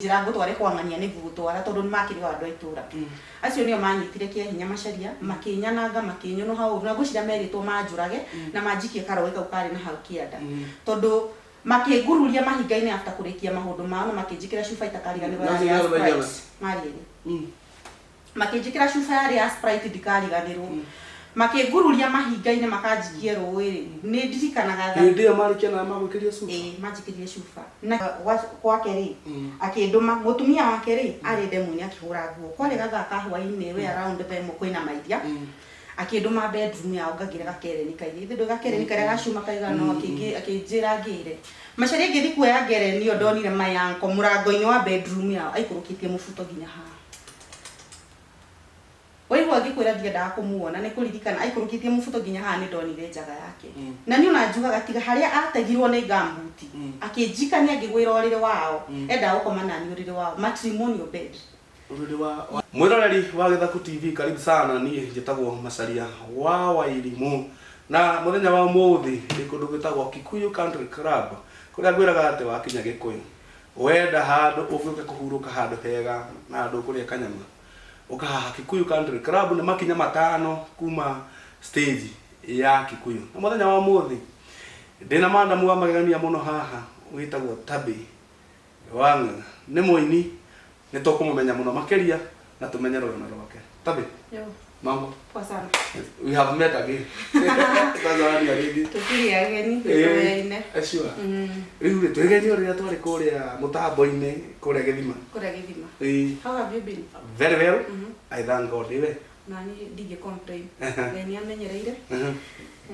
Njĩra ngũtware kwa ng'ania nĩ ngũgũtwara tondũ nĩ makĩrĩ o andũ a itũra. Acio nĩo manyitire kĩa hinya Macharia, makĩnyananga, makĩnyũnũha ũru na ngwĩciria merĩtwo manjũrage na manjikie karũĩ kau karĩ na hau kĩanda. Tondũ makĩngururia mahinga-inĩ after kũrĩkia maũndũ mao na makĩnjĩkĩra cuba itakariganĩrwo yarĩ ya Sprite. Marĩ erĩ. Makĩnjĩkĩra cuba yarĩ ya Sprite ndikariganĩrwo. Makĩngururia mahinga-inĩ makanjikia rũĩ-rĩ, nĩ ndirikanaga tha. Hĩndĩ ĩyo marĩkia nawe magwĩkĩria cuba? Ĩĩ, manjĩkĩrire cuba. Na gwake-rĩ, akĩndũma. Mũtumia wake-rĩ, arĩ ndemu-inĩ akĩhũra nguo. Kwarĩ gathaa ka hwaĩ-inĩ we around thaa ĩmwe kwĩna mairia. Akĩndũma bedroom yao ngagĩre gakereni kairĩ. Githĩ ndũĩ gakereni karĩa ga cuma kaigana ũũ, akĩnjĩra ngĩre. Macharia ngĩthiĩ kuoya ngereni ĩyo ndonire my uncle mũrango-inĩ wa bedroom yao aikũrũkĩtie mũbuto nginya haha. Waigua ngĩkwĩra ndiendaga kũmuona nĩ kũririkana aikũrũkĩtie mũbuto nginya haha nĩ ndonire njaga yake. Na niĩ ona njugaga tiga harĩa ategirwo nĩ gumboot akĩnjikania ngĩgwĩra ũrĩrĩ wao, endaga gũkoma naniĩ ũrĩrĩ wao, matrimonial bed. Ũrĩrĩ wa. Mwĩroreri wa Gĩthaku TV karibu sana niĩ njĩtagwo Macharia wa Wairimũ na mũthenya wa ũmũthĩ ndĩ kũndũ gwĩtagwo Kikuyu Country Club kũrĩa ngwĩraga atĩ wakinya Gĩkũyũ Wenda handũ ũngĩũka kũhurũka handũ hega na handũ ũkũrĩa kanyama, ũka haha Kikuyu Country Club nĩ makinya matano kuma stage ya Kikuyu. Na mũthenya wa ũmũthĩ ndĩna madam wa magegania mũno haha wĩtagwo Tabby Wang'ang'a. Nĩ mũini, nĩ tũkũmũmenya mũno makĩria na tũmenye rũgano rwake. Tabby, Yo. mambo? Poa sana. We have met again. Twacemania rĩngĩ. Tũtirĩ ageni, nĩtũyaine. Sure. Rĩu rĩ, twĩgerie rĩrĩa twarĩ kũrĩa mũtambo-inĩ kũrĩa gĩthima. Kũrĩa gĩthima. Ĩĩ. How have you been? Very well. I thank God. Iwe? Nani ndingĩ complain. Ngai nĩ amenyereire.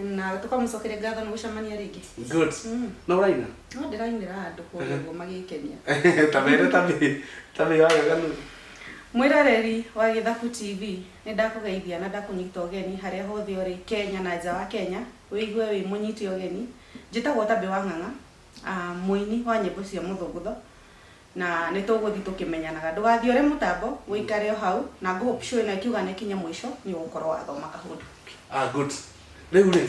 Na tũkamũcokeria ngatho nĩ gũcemania rĩngĩ. Good. No ũraina? No ndĩrainĩra andũ kũrĩa ũguo magĩkenia. Ta mere Tabby. Tabby wageganu. Mwĩroreri wa Gĩthaku TV, nĩ ndakũgeithia na ndakũnyita ũgeni harĩa hothe ũrĩ Kenya na nja wa Kenya, wĩigue wĩ mũnyite ũgeni. Njĩtagwo Tabby wa Ng'ang'a, mũini wa nyĩmbo cia mũthũngũtho, na nĩ tũgũthiĩ tũkĩmenyanaga. Ndũgathiĩ ũrĩ mũtambo, ũikare o hau, na ngũ hope show ĩno ĩkiuga nĩ ĩkinye mũico, nĩ ũgũkorwo wathoma kaũndũ. Ah, good. Rĩu rĩ,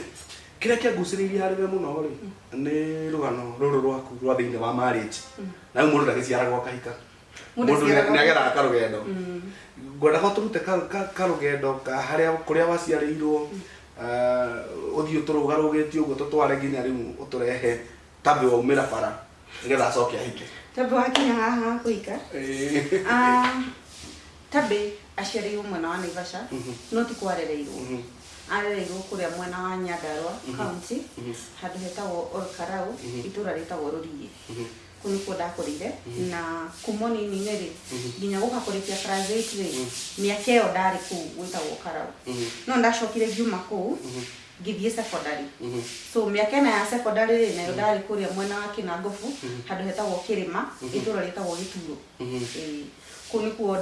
kĩrĩa kĩangucĩrĩirie harĩ we mũno rĩ, nĩ rũgano rũrũ rwaku rwa thĩinĩ wa marriage. Na rĩu mũndũ ndagĩciaragwo akahika. Mũndũ Mũndũ aciaragwo nĩ ageraga karũgendo. Ngwendaga ũtũrute karũgendo ka harĩa kũrĩa waciarĩirwo, ũthiĩ ũtũrũgarũgĩtie ũguo tũtware nginya rĩu ũtũrehe Tabby waumĩra bara nĩgetha acoke ahike. Tabby wakinya haha kũhika. Tabby aciarĩirwo mwena wa Naivasha no ti kwarereirwo. Arereirwo kũrĩa mwena wa Nyandarua county handũ hetagwo Olkarau itũra rĩtagwo Rũriĩ. Kũu nĩkuo ndakũrĩire na kuma ũnini-inĩ rĩ nginya gũka kũrĩkia class 8 rĩ mĩaka ĩyo ndarĩ kũu gwĩtagwo Karau. No nĩndacokire ngiuma kũu ngĩthiĩ secondary. So mĩaka ĩno ya secondary rĩ nayo ndarĩ kũrĩa mwena wa Kĩnangobu handũ hetagwo Kĩrĩma itũra rĩtagwo Gĩturo. Ĩĩ. Kũu nĩkuo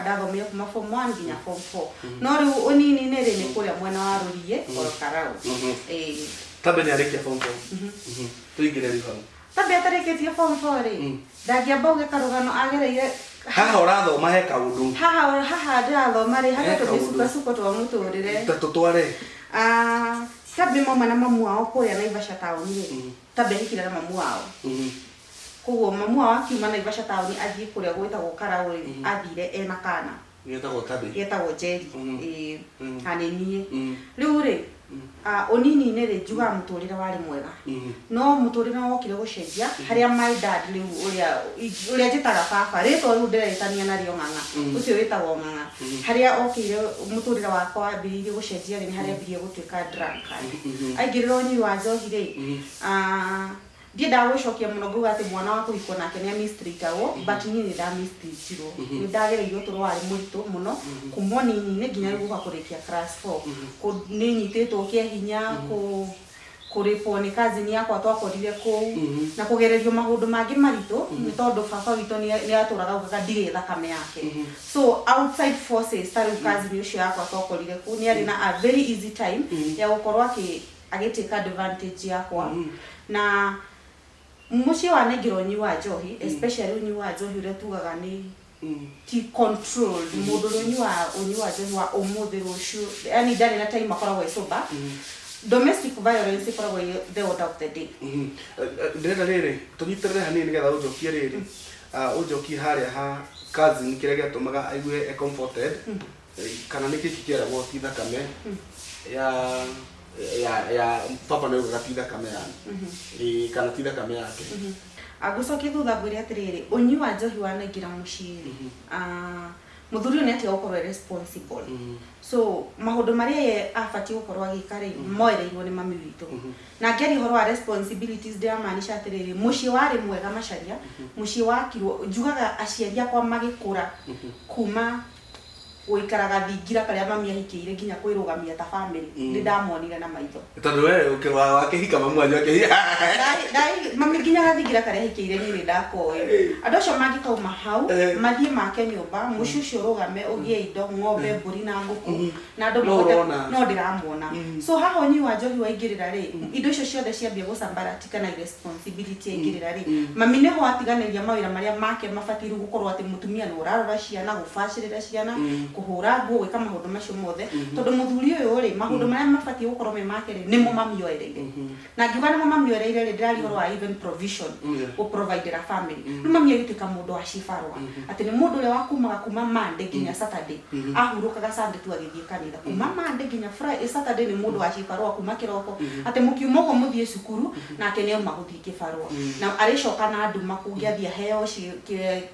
ndathomeire kuma form 1 nginya form 4. No rĩu ũnini-inĩ rĩ nĩ kũrĩa mwena wa Rũriĩ Ol Karau. Ĩĩ. Tabby nĩarĩkia form 4. Tũingĩre rĩu hau. Tabby atarĩkĩtie form 4 rĩ, ndangĩamba auge karũgano agereire Haha ũrathoma he kaũndũ. Haha haha ndĩrathoma rĩ, harĩ He kaũndũ. tũmĩcukacuko twa mũtũrĩre. Ta tũtware. Ah, Tabby mauma na mamu wao kũrĩa Naivasha taũni rĩ, Tabby ahikire na mamu wao. Koguo mamu wao akiuma Naivasha taũni athiĩ kũrĩa gwĩtagwo Karau rĩ, athire ena kana. Getagwo Tabby. Getagwo Njeri. Ĩĩ. Na nĩ niĩ. Rĩu rĩ, ũnini-inĩ rĩ, njugaga mũtũrĩre warĩ mwega. No mũtũrĩre nĩ wokire gũcenjia, harĩa my dad rĩu ũrĩa, ũrĩa njĩtaga baba, rĩtwa rĩu ndĩretania narĩo Ng'ang'a, ũcio wĩtagwo Ng'ang'a, harĩa okĩire mũtũrĩre wakwa wambĩrĩirie gũcenjia rĩ, nĩ harĩa ambirie gũtuĩka drunkard. Aingĩrĩra ũnyui wa njohi rĩ, Ndiendaga gwĩcokia mũno ngauga atĩ mwana wa kũhikwo nake nĩ a mistreatagwo, but niĩ nĩ nda mistreatirwo. Nĩ ndagereire ũtũro warĩ mũritũ mũno, kuma ũnini-inĩ nginya rĩu gũka kũrĩkia class four. Nĩ nyitĩtwo kĩa hinya, kũ rape wo nĩ cousin yakwa twakorire kũu, na kũgererio maũndũ mangĩ maritũ, nĩ tondũ baba witũ nĩ atũraga augaga ndirĩ thakame yake. So outside forces ta rĩu cousin ũcio yakwa twakorire kũu, nĩ arĩ na a very easy time ya gũkorwo akĩ agĩ take advantage yakwa na mũciĩ wanengera ũnyui wa njohi especially ũnyui wa njohi ũrĩa tugaga nĩ ti controlled mũndũ ũrĩa ũnyuaga ũnyui wa njohi wa ũmũthĩ rũciũ yani ndarĩ na time akoragwo e sober domestic violence ĩkoragwo ĩ the order of the day. Ndĩrenda rĩrĩ tũnyitĩrĩre hanini nĩgetha ũnjokie rĩrĩ. Ũnjokie harĩa ha cousin, kĩrĩa gĩatũmaga aigue e comforted, kana nĩ kĩki kĩeragwo ti thakame ya baba, nĩ augaga ti thakame yani. Ĩĩ, kana ti thakame yake. Ngũcokie thutha ngwĩre atĩrĩrĩ, ũnyui wa njohi wanaingĩra mũciĩ rĩ, mũthuri ũyũ nĩ atiga gũkorwo e responsible. So maũndũ marĩa ye abatiĩ gũkorwo agĩka rĩ, moereirwo nĩ mami witũ. Na ngĩaria ũhoro wa responsibilities, ndĩramaanisha atĩrĩrĩ, mũciĩ warĩ mwega Macharia, mũciĩ wakirwo, njugaga aciari akwa magĩkũra kuma gũikara gathingira karĩa mami ahikĩire nginya kwĩrũgamia ta family, nĩ ndamonire na maitho. Tondũ we ũkĩrwa wakĩhika mamu wanyu akĩhika. Mami nginya gathingira karĩa ahikĩire niĩ nĩ ndakoĩ. Andũ acio mangĩkauma hau, mathiĩ make nyũmba, mũciĩ ũcio ũrũgame, ũgĩe indo, ng'ombe, mbũri na ngũkũ, na andũ No mahote. Ũrona. No ndĩramona. So haha ũnyui wa njohi waingĩrĩra rĩ, indo icio ciothe ciambia gũcambaratika na irresponsibility yaingĩrĩra rĩ, mami nĩho atiganĩria mawĩra marĩa make mabatiĩ rĩu gũkorwo atĩ mũtumia nĩ ũrarora ciana, gũbacĩrĩra ciana, kũhũra nguo, gwĩka maũndũ macio mothe, tondũ mũthuri ũyũ rĩ, maũndũ marĩa mabatiĩ gũkorwo me make rĩ, nĩmo mamioereire. Na ngiuga nĩmo mamioereire rĩ, ndĩraria ũhoro wa even provision, gũprovidera family. Rĩu mami agĩtuĩka mũndũ wa cibarũa, atĩ nĩ mũndũ ũrĩa wakumaga kuma Monday nginya Saturday, ahurũkaga Sunday tu agĩthiĩ kanitha. Kuma Monday nginya Friday, Saturday nĩ mũndũ wa cibarũa kuma kĩroko, atĩ mũkiuma ũguo mũthiĩ cukuru, nake nĩ auma gũthiĩ kĩbarũa na arĩcoka na nduma, kũngĩathiĩ aheo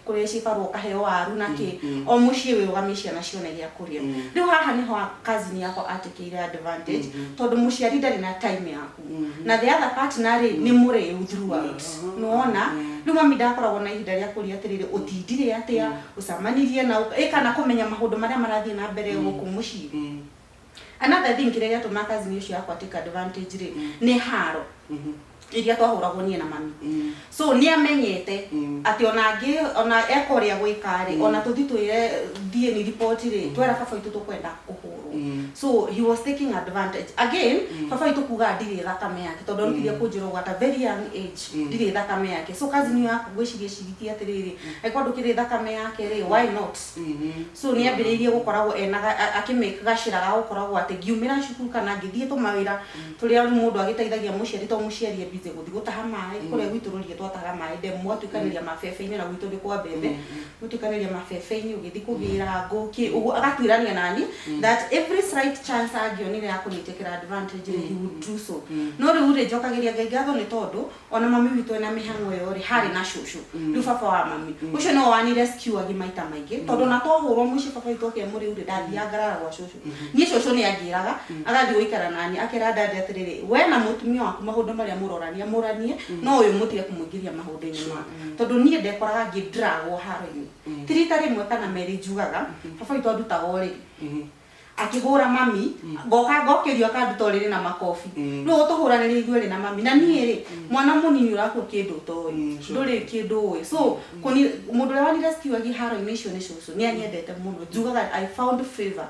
kũrĩa cibarũa, ũkaheo waru na kĩ, o mũciĩ wĩrũgamie, ciana cione gĩa kũrĩa. Rĩu haha nĩho cousin yakwa atekĩire advantage, tondũ mũciari ndarĩ na time yaku, na the other partner rĩ, nĩ mũrĩu throughout. Nĩwona rĩu mami ndakoragwo na ihinda rĩa kũria atĩrĩrĩ, ũtindire atĩa, ũcamanirie na ĩ, kana kũmenya maũndũ marĩa marathiĩ na mbere gũkũ mũciĩ. Another thing kĩrĩa gĩatũma cousin ũcio yakwa take advantage rĩ, nĩ haro iria twahũragwo niĩ na mami. So nĩ amenyete atĩ ona angĩ ona eka ũrĩa gwĩka rĩ, ona tũthi twĩre thiĩ ni report rĩ, twera baba witũ tũkwenda kũhũrwo. So he was taking advantage again. Baba witũ kuga ndirĩ thakame yake, tondũ arutire kũnjĩra ũguo at a very young age, ndirĩ thakame yake. So cousin ĩyo yaku ngwĩciria eciritie atĩrĩrĩ, angĩkorwo ndũkĩrĩ thakame yake rĩ, why not? So nĩ ambĩrĩirie gũkoragwo ena akĩmake gacĩra ga gũkoragwo atĩ ngiumĩra cukuru kana ngĩthiĩ tũmawĩra tũrĩa rĩu mũndũ agĩteithagia mũciari, to mũciari e busy gũthiĩ gũtaha maĩ kũrĩa gwitũ rũriĩ, twatahaga maĩ ndemu, mũgatuĩkanĩria mabebe-inĩ, na gwitũ nĩ kwa mbembe, mũtuĩkanĩria mabebe-inĩ ũgĩthiĩ kũgĩra ngũ kĩ ũguo. Agatuĩrania nani that every slight chance angĩonire ya kũnyitikĩra advantage rĩ, he would do so. No rĩu rĩ, njokagĩria Ngai ngatho nĩ tondũ ona mami witũ ena mĩhang'o ĩyo rĩ, harĩ na cũcũ. Rĩu baba wa mami ũcio nĩwe wani rescue agi maita maingĩ, tondũ ona twahũrwo mũciĩ, baba witũ oke mũrĩu rĩ, ndathiaga ngarara gwa cũcũ. Niĩ cũcũ nĩ angĩraga agathiĩ gũikara nani, akera dadi atĩrĩrĩ, we na mũtumia waku maũndũ marĩa mũrorania mũranie, no ũyũ mũtige kũmũingĩria maũndũ-inĩ make, tondũ niĩ ndekoraga ngĩndragwo haro-inĩ ti rita rĩmwe kana merĩ. Njugaga baba witũ andutaga ũrĩrĩ akĩhũra mami, ngoka ngokĩrio, akanduta ũrĩrĩ na makobi. Rĩu gũtũhũranĩria ithuerĩ na mami, na niĩ rĩ, mwana mũnini ũrakua kĩndũ ũtoĩ, ndũrĩ kĩndũ ũĩ. So mũndũ ũrĩa wani rescue agi haro-inĩ icio nĩ cũcũ. Nĩ anyendete mũno. Njugaga I found favor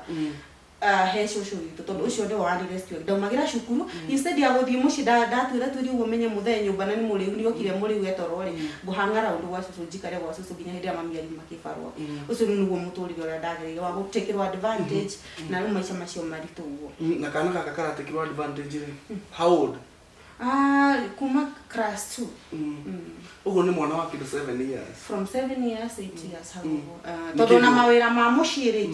he cũcũ witũ, tondũ ũcio nĩwe wani rescue. Ndaumagĩra cukuru, instead ya gũthiĩ mũciĩ ndatuĩra tuĩria ũguo menye mũthee nyũmba na nĩ mũrĩu, nĩ okire mũrĩu etoro rĩ, ngũhanga round gwa cũcũ, njikare gwa cũcũ nginya hĩndĩ ĩrĩa mami ariuma kĩbarũa. Ũcio rĩu nĩguo mũtũrĩre ũrĩa ndagereire wa gũtekĩrwo advantage, na rĩu maica macio maritũ ũguo. Na kana gaka karatekirwo advantage rĩ, how old? Ah, kuma class 2. Ũguo nĩ mwana wa kĩndũ 7 years. From 7 years, 8 years hau ũguo. Nĩ Tondũ na mawĩra ma mũciĩ rĩ,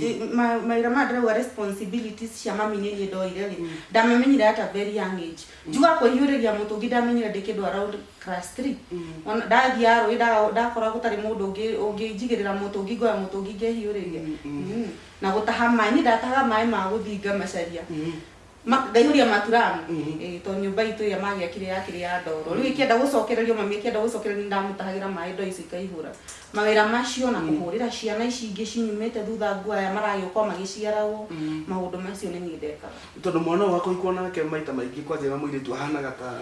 mawĩra maya ndĩrauga responsibilities cia mami nĩ niĩ ndoire rĩ, ndamamenyire at a very young age. Njugaga kwĩhiũrĩria mũtũngi ndamenyire ndĩ kĩndũ around class 3. Ona ndathiaga rũĩ, ndakora gũtarĩ mũndũ ũngĩ ũngĩnjigĩrĩra mũtũngi, ngoya mũtũngi ngehiũrĩria. Na gũtaha maĩ, niĩ ndatahaga maĩ ma gũthinga Macaria, ngaihũria maturamu. Ĩĩ, tondũ nyũmba itũ ĩrĩa magĩakire yakĩrĩ ya ndoro, rĩu ĩkĩenda gũcokererio, mami ĩkĩenda gũcokererio, nĩ ndamũtahagĩra maĩ, ndoo icio ikaihũra. Mawĩra macio na kũhũrĩra ciana ici ingĩ cinyumĩte thutha nguo, aya maragĩũka o magĩciaragwo, maũndũ macio nĩ niĩ ndekaga. Tondũ mwana ũyũ wakũhikwo nake maita maingĩ, kwanja wa mũirĩtu ahanaga ta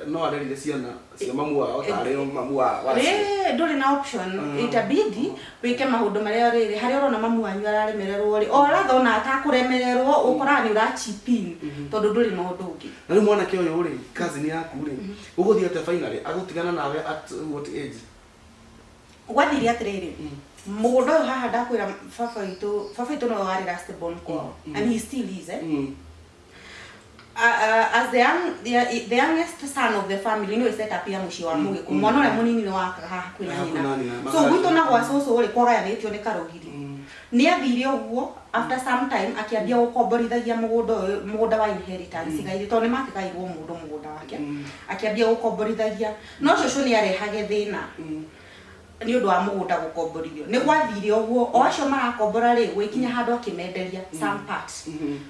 no arerire ciana cia mamu wao tarĩ o mamu wa wacio. Rĩ ndũrĩ na option, itabidi wĩke maũndũ marĩa rĩrĩ harĩa ũrona mamu wanyu araremererwo rĩ, o ratha ona atakũremererwo, ũkoraga nĩ ũra chip in, tondũ ndũrĩ na ũndũ ũngĩ. Na rĩu mwanake ũyũ rĩ, cousin yaku rĩ, ũgũthiĩ atĩa finally agũtigana nawe at what age? Gwathire atĩrĩrĩ, mũgũnda ũyũ haha ndakwĩra, baba witũ nĩwe warĩ last born kwao, and he still is, eh? As the youngest son of the family, nĩwe set up ya mũciĩ wa Mũgĩkũyũ, mwana ũrĩa mũnini nĩ wakaga haha kwĩna Haha nyina. kwĩna nyina, So gwitũ na gwa cũcũ rĩ, kwagayanĩtio nĩ karũgiri. Nĩ athire ũguo, after some time akĩambia gũkomborithagia mũgũnda ũyũ, mũgũnda wa inheritance, igai, tondũ nĩ makĩgairwo mũndũ mũgũnda wake. Akĩambia gũkomborithagia, no cũcũ nĩ arehage thĩna nĩ ũndũ wa mũgũnda gũkomborithio. Nĩ gwathire ũguo, o acio marakombora rĩ, gwĩkinya handũ akĩmenderia some part,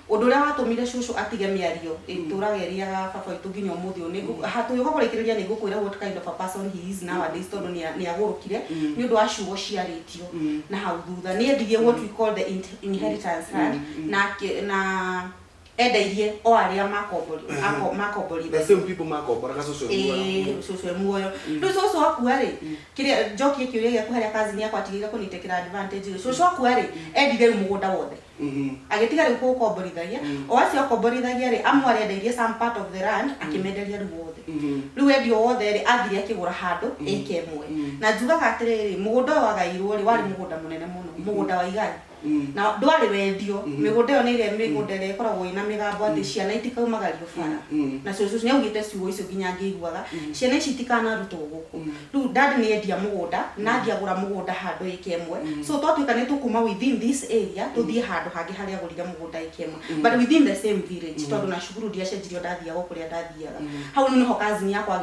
ũndũ ũrĩa watũmire cũcũ atige mĩario ĩtũraga ĩrĩaga baba witũ nginya ũmũthĩ ũyũ. Tũgĩũka kũrĩkĩrĩria, nĩ ngũkwĩra what kind of a person he is nowadays, tondũ nĩ agũrũkire nĩ ũndũ wa ciugo ciarĩtio na hau thutha. Nĩ endirie what we call the inheritance land, na endeirie o arĩa makomborithia. The same people makomboraga cũcũ e muoyo. Ĩĩ, cũcũ e muoyo. Rĩu cũcũ akua rĩ, kĩrĩa njokie kĩũria gĩaku, harĩa cousin yakwa atigĩire kũnitekera advantage rĩ, cũcũ akua rĩ, endire rĩu mũgũnda wothe, agĩtiga rĩu kũũkomborithagia. O acio akomborithagia rĩ, amwe arendeirie some part of the land, akĩmenderia rĩu wothe. Rĩu endio wothe rĩ, athire akĩgũra handũ ĩka 1. Na njugaga atĩrĩrĩ, mũgũnda ũyũ wagairwo rĩ, warĩ mũgũnda mũnene mũno, mũgũnda wa igai, na ndwarĩ wendio. Mĩgũnda ĩyo nĩ ĩrĩa mĩgũnda ĩrĩa ĩkoragwo ĩna mĩgambo atĩ ciana itikaumagario bara. Na cũcũ nĩ augĩte ciugo icio nginya ngĩiguaga, ciana ici itikanarutwo gũkũ. Rĩu dad nĩ endia mũgũnda na athiĩ agũra mũgũnda handũ ĩka 1. So twatuĩka nĩ tũkuma within this area, tũthiĩ handũ hangĩ harĩa agũrire mũgũnda ĩka 1, but within the same village, tondũ na cukuru ndiacenjirio, ndathiaga o kũrĩa ndathiaga. Hau rĩu nĩho cousin yakwa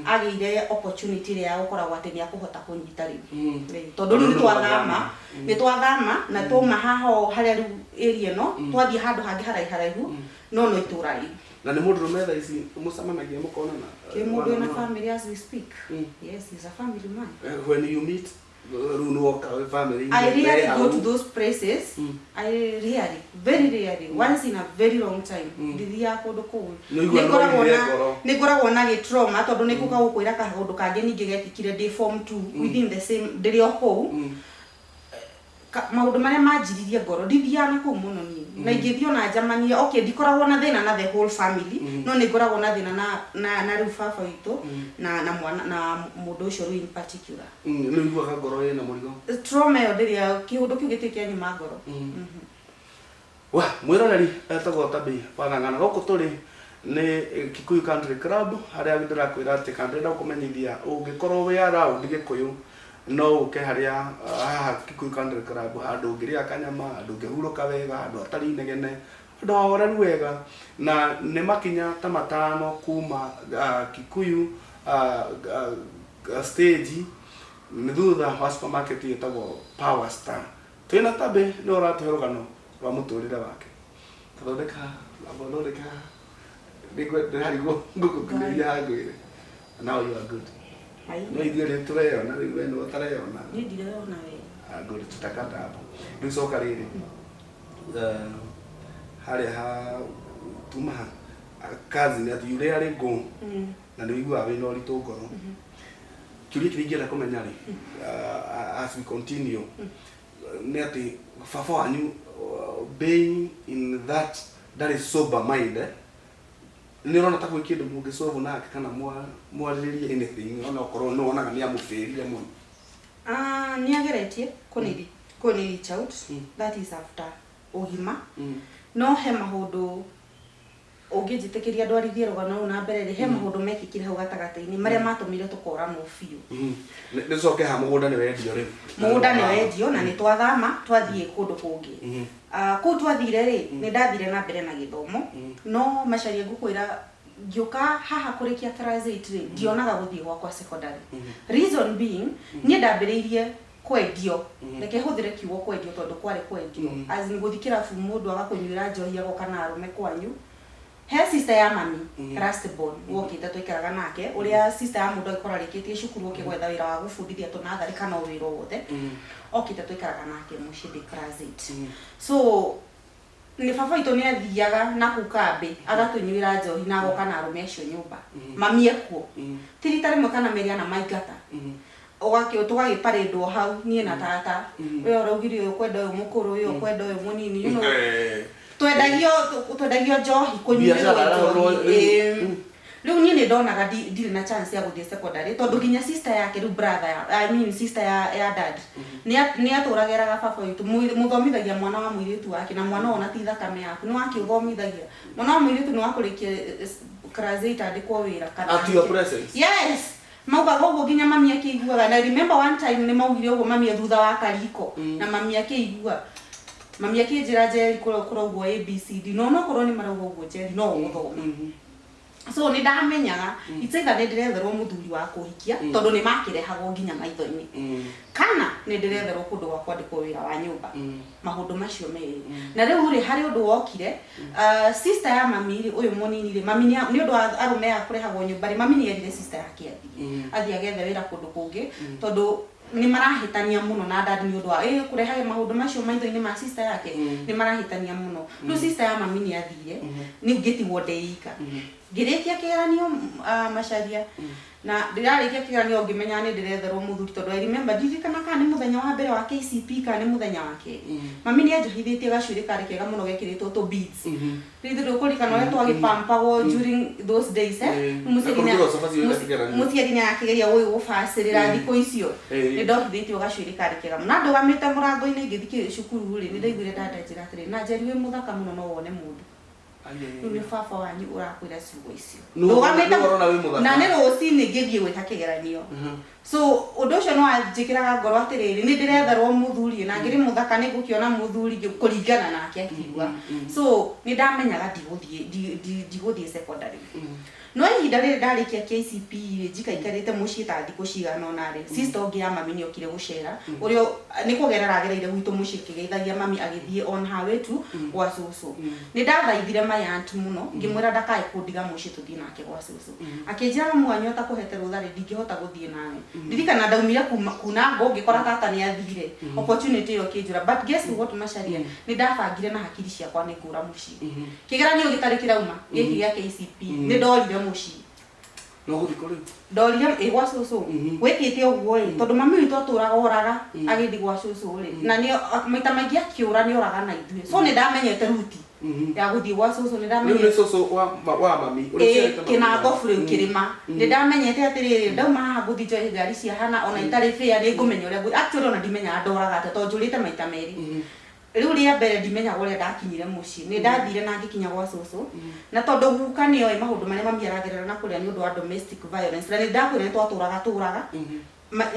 agĩire opportunity ĩrĩa ya gũkoragwo atĩ nĩ akũhota kũnyita rĩu. Rĩu, tondũ rĩu nĩ twathama na twauma haha o harĩa rĩu area ĩno, twathiĩ handũ hangĩ haraiharaihu, no itũra rĩu. Na nĩ mũndũ rũme thaa ici mũcemanagia mũkonana? Kĩ mũndũ wĩna family as we speak. Yes, he's a family man. When you meet, rĩu nĩ woka wĩ family? I rarely go to those places. I rarely, very rarely, once in a very long time. Ndithiaga kũndũ kũu. Nĩ ũiguaga Nĩ ngoragwo nĩ na ngoro. Nĩ ngoragwo na gĩ trauma, tondũ nĩ ngũka gũkwĩra kaũndũ kangĩ ningĩ gekĩkire ndĩ form 2 within the same, ndĩrĩ o kũu. Maũndũ marĩa manjiririe ngoro, ndithiaga na kũu mũno niĩ, na ingĩthiĩ ona njamanie, okay, ndikoragwo na thĩna na the whole family, no nĩ ngoragwo na thĩna na rĩu baba witũ na mwana na mũndũ ũcio rĩu in particular. Nĩ ũiguaga ngoro ĩna mũrigo. Trauma ĩyo ndĩrĩa kĩũndũ kĩu gĩtirĩ kĩanyuma ngoro. Wa mwĩroreri etagwo Tabi Wang'ang'ana, gũkũ tũrĩ nĩ Kikuyu Country Club, harĩa ndĩrakwĩra atĩ kana ndĩrenda gũkũmenyithia, ũngĩkorwo wĩ around Gĩkũyũ, no ũke harĩa haha Kikuyu Country Club, handũ ũngĩrĩa kanyama, handũ ũngĩhurũka wega, handũ hatarĩ inegene, handũ hahoreru wega, na nĩ makinya ta 5 kuma Kikuyu stage, nĩ thutha wa supermarket ĩtagwo Power Star. Twĩna Tabe, nĩ ũratũhe rũgano rwa mũtũrĩre wake. Tathondeka, thondeka, ndĩrarigwo ngũkũkinyĩria hangwĩre. Now you are good. Ai. No ithuĩ rĩ tũreyona rĩu, we nĩwe ũtareyona. Niĩ ndireyona wega. Ah, good, tutakata hapo. Rĩu coka rĩrĩ, harĩa ha tuma ha cousin atĩ you rarely go na nĩ ũiguaga wĩna ũritũ ngoro. Kĩũria kĩrĩa ingĩenda kũmenya rĩ, as we continue, nĩ atĩ baba wanyu, being in that ndarĩ sober mind, eh? Nĩ ũrona ta gwĩ kĩndũ mũngĩsolve nake kana mwarĩrĩrie anything, ona okorwo nĩ wonaga nĩ amũbĩrire mũno? Ah, nĩ ageretie kũni reach out. That is after ũgima. No he maũndũ ũngĩnjĩtĩkĩria ndwarithie rũgano rũu na mbere rĩ, he maũndũ mekĩkire hau gatagatĩ-inĩ marĩa matũmire tũkoranwo biũ. Nĩ coke ha mũgũnda nĩ wendio rĩu. Mũgũnda nĩ wendio na nĩ twathama twathiĩ kũndũ kũngĩ. Ah, kũu twathire rĩ, nĩ ndathire na mbere na gĩthomo, no Macaria, ngũkwĩra, ngĩũka haha kũrĩkia class 8 rĩ, ndionaga gũthiĩ gwakwa secondary. Reason being, niĩ ndambĩrĩirie kwendio, reke hũthĩre kiugo kwendio, tondũ kwarĩ kwendio, as in gũthiĩ kĩrabu, mũndũ agakũnyuĩra njohi, agoka na arũme kwanyu. He sister ya mami, last born, wokĩte twaikaraga nake, ũrĩa sister ya mũndũ agĩkorwo arĩkĩtie cukuru oke gwetha wĩra wa gũbundithia tũnatharĩ kana o wĩra o wothe, okĩte twaikaraga nake mũciĩ ndĩ class 8. So nĩ baba witũ nĩ athiaga na kũu kambĩ agatũnyuĩra njohi na agoka na arũme acio nyũmba, mami ekuo, ti rita rĩmwe kana merĩ, ana maingata. Tũgagĩparĩndwo hau niĩ na tata, we ũraugire ũyũ kwenda ũyũ mũkũrũ, ũyũ kwenda ũyũ mũnini. Twendagio njohi, kũnyuĩrwo Biacara, njohi. Rĩu. Ĩĩ. Rĩu niĩ nĩ ndonaga ndirĩ na chance ya gũthiĩ secondary, tondũ nginya sister yake rĩu, brother ya, I mean sister ya dad, nĩ atũrageraga baba witũ, "Mũthomithagia mwana wa mũirĩtu wake, na mwana ona ti thakame yaku, nĩ wake ũthomithagia mwana wa mũirĩtu, nĩ wakũrĩkia class 8 andĩkwo wĩra kana At your presence? Yes, maugaga ũguo nginya mami akĩiguaga. Na remember one time nĩ maugire ũguo mami thutha wa kariko, na mami akĩigua, mami akĩnjĩra, "Njeri, kũraugwo ABCD, no onokorwo nĩ marauga ũguo, Njeri, no ũgũthoma." So nĩ ndamenyaga it's either nĩ ndĩretherwo mũthuri wa kũhikia, tondũ nĩ makĩrehagwo nginya maitho-inĩ, kana nĩ ndĩretherwo kũndũ gwa kwandĩkwo wĩra wa nyũmba, maũndũ macio merĩ. Na rĩu rĩ, harĩ ũndũ wokire, sister ya mami rĩ, ũyũ mũnini rĩ, mami nĩ ũndũ wa arũme aya kũrehagwo nyũmba rĩ, mami nĩ erire sister yake athiĩ agethe wĩra kũndũ kũngĩ, tondũ nĩ marahĩtania mũno na dad nĩ ũndũ wa kũrehage maũndũ macio maitho-inĩ ma sister yake. Nĩ marahĩtania mũno. Rĩu sister ya mami nĩ athire, nĩ ngĩtigwo ndĩika. Ngĩrĩkia kĩgeranio, Macaria, na ndĩrarĩkia kĩgeranio ngĩmenya nĩ ndĩretherwo mũthuri, tondũ I remember, ndirikana kana nĩ mũthenya wa mbere wa KCP kana nĩ mũthenya wa kerĩ, mami nĩ anjohithĩtie gacuĩrĩ karĩ kega mũno gekĩrĩtwo tũ beads. Rĩu ndũkũririkana ũrĩa twagĩpampagwo during those days, eh? Na kũrugĩrwo cabaci wĩna kĩgeranio. Mũciari nĩ arakĩgeria gũgĩgũbacĩrĩra thikũ icio. Nĩ ndohithĩtio gacuĩrĩ karĩ kega mũno, na ndũgamĩte mũrango-inĩ ngĩthiĩ cukuru rĩ, nĩ ndaiguire dada njĩra atĩrĩ, "Na Njeri, wĩ mũthaka mũno, no wone mũndũ." Rĩu nĩ baba wanyu ũrakwĩra ciugo icio? Nĩ ũrona wĩ mũthaka. Na nĩ rũcinĩ ngĩthiĩ gwĩka kĩgeranio. So ũndũ ũcio nĩ wanjĩkĩraga ngoro atĩrĩrĩ, nĩ ndĩretherwo mũthuri, na ngĩrĩ mũthaka, nĩ ngũkĩona mũthuri kũringana nake akiuga. So nĩ ndamenyaga ndigũthiĩ secondary. No ihinda rĩrĩ ndarĩkia KCPE rĩ, njikaikarĩte mũciĩ ta thikũ cigana ũna rĩ, sister ũngĩ ya mami nĩ okire gũcera, ũrĩa nĩ kũgerera agereire gwitũ mũciĩ kĩgeithagia mami agĩthiĩ on her way to gwa cũcũ. Nĩ ndathaithire my aunt mũno, ngĩmwĩra ndakae kũndiga mũciĩ tũthiĩ nake gwa cũcũ. Akĩnjĩra, "Mamu wanyu atakũhete rũtha rĩ, ndingĩhota gũthiĩ nawe." Ndirikana ndaumire kuma ngũ, ngĩkora tata nĩ athire. Opportunity ĩyo ĩkĩnjũra. But guess what, Macaria, nĩ ndabangire na hakiri ciakwa nĩ ngũra mũciĩ. Kĩgeranio gĩtarĩ kĩrauma gĩkĩ gĩa KCPE, nĩ ndorire mũciĩ. No gũthiĩ kũrĩ? Ndorire ĩ gwa cũcũ. Gwĩkĩte ũguo ĩ, tondũ mami witũ atũraga oraga agĩthiĩ gwa cũcũ rĩ, na nĩ maita maingĩ akĩũra nĩ oraga na ithuĩ, so nĩ ndamenyete route ya gũthiĩ gwa cũcũ, nĩ Rĩu nĩ ndamenyete cũcũ wa mami ũrĩa ũciarĩte mami? Kĩnangobu rĩu kĩrĩma. Nĩ ndamenyete atĩrĩrĩ, ndauma haha ngũthiĩ njoe ngari cia hana, ona itarĩ fare nĩ ngũmenya ũrĩa actually ona ndimenyaga ndoraga atĩa, tondũ njũrĩte maita merĩ. Rĩu rĩa mbere ndimenyaga ũrĩa ndakinyire mũciĩ. Nĩ ndathire na ngĩkinya gwa cũcũ, na tondũ guka nĩ oĩ maũndũ marĩa mami aragerera na kũrĩa nĩ ũndũ wa domestic violence, na nĩ ndakwĩra nĩ twatũraga tũraga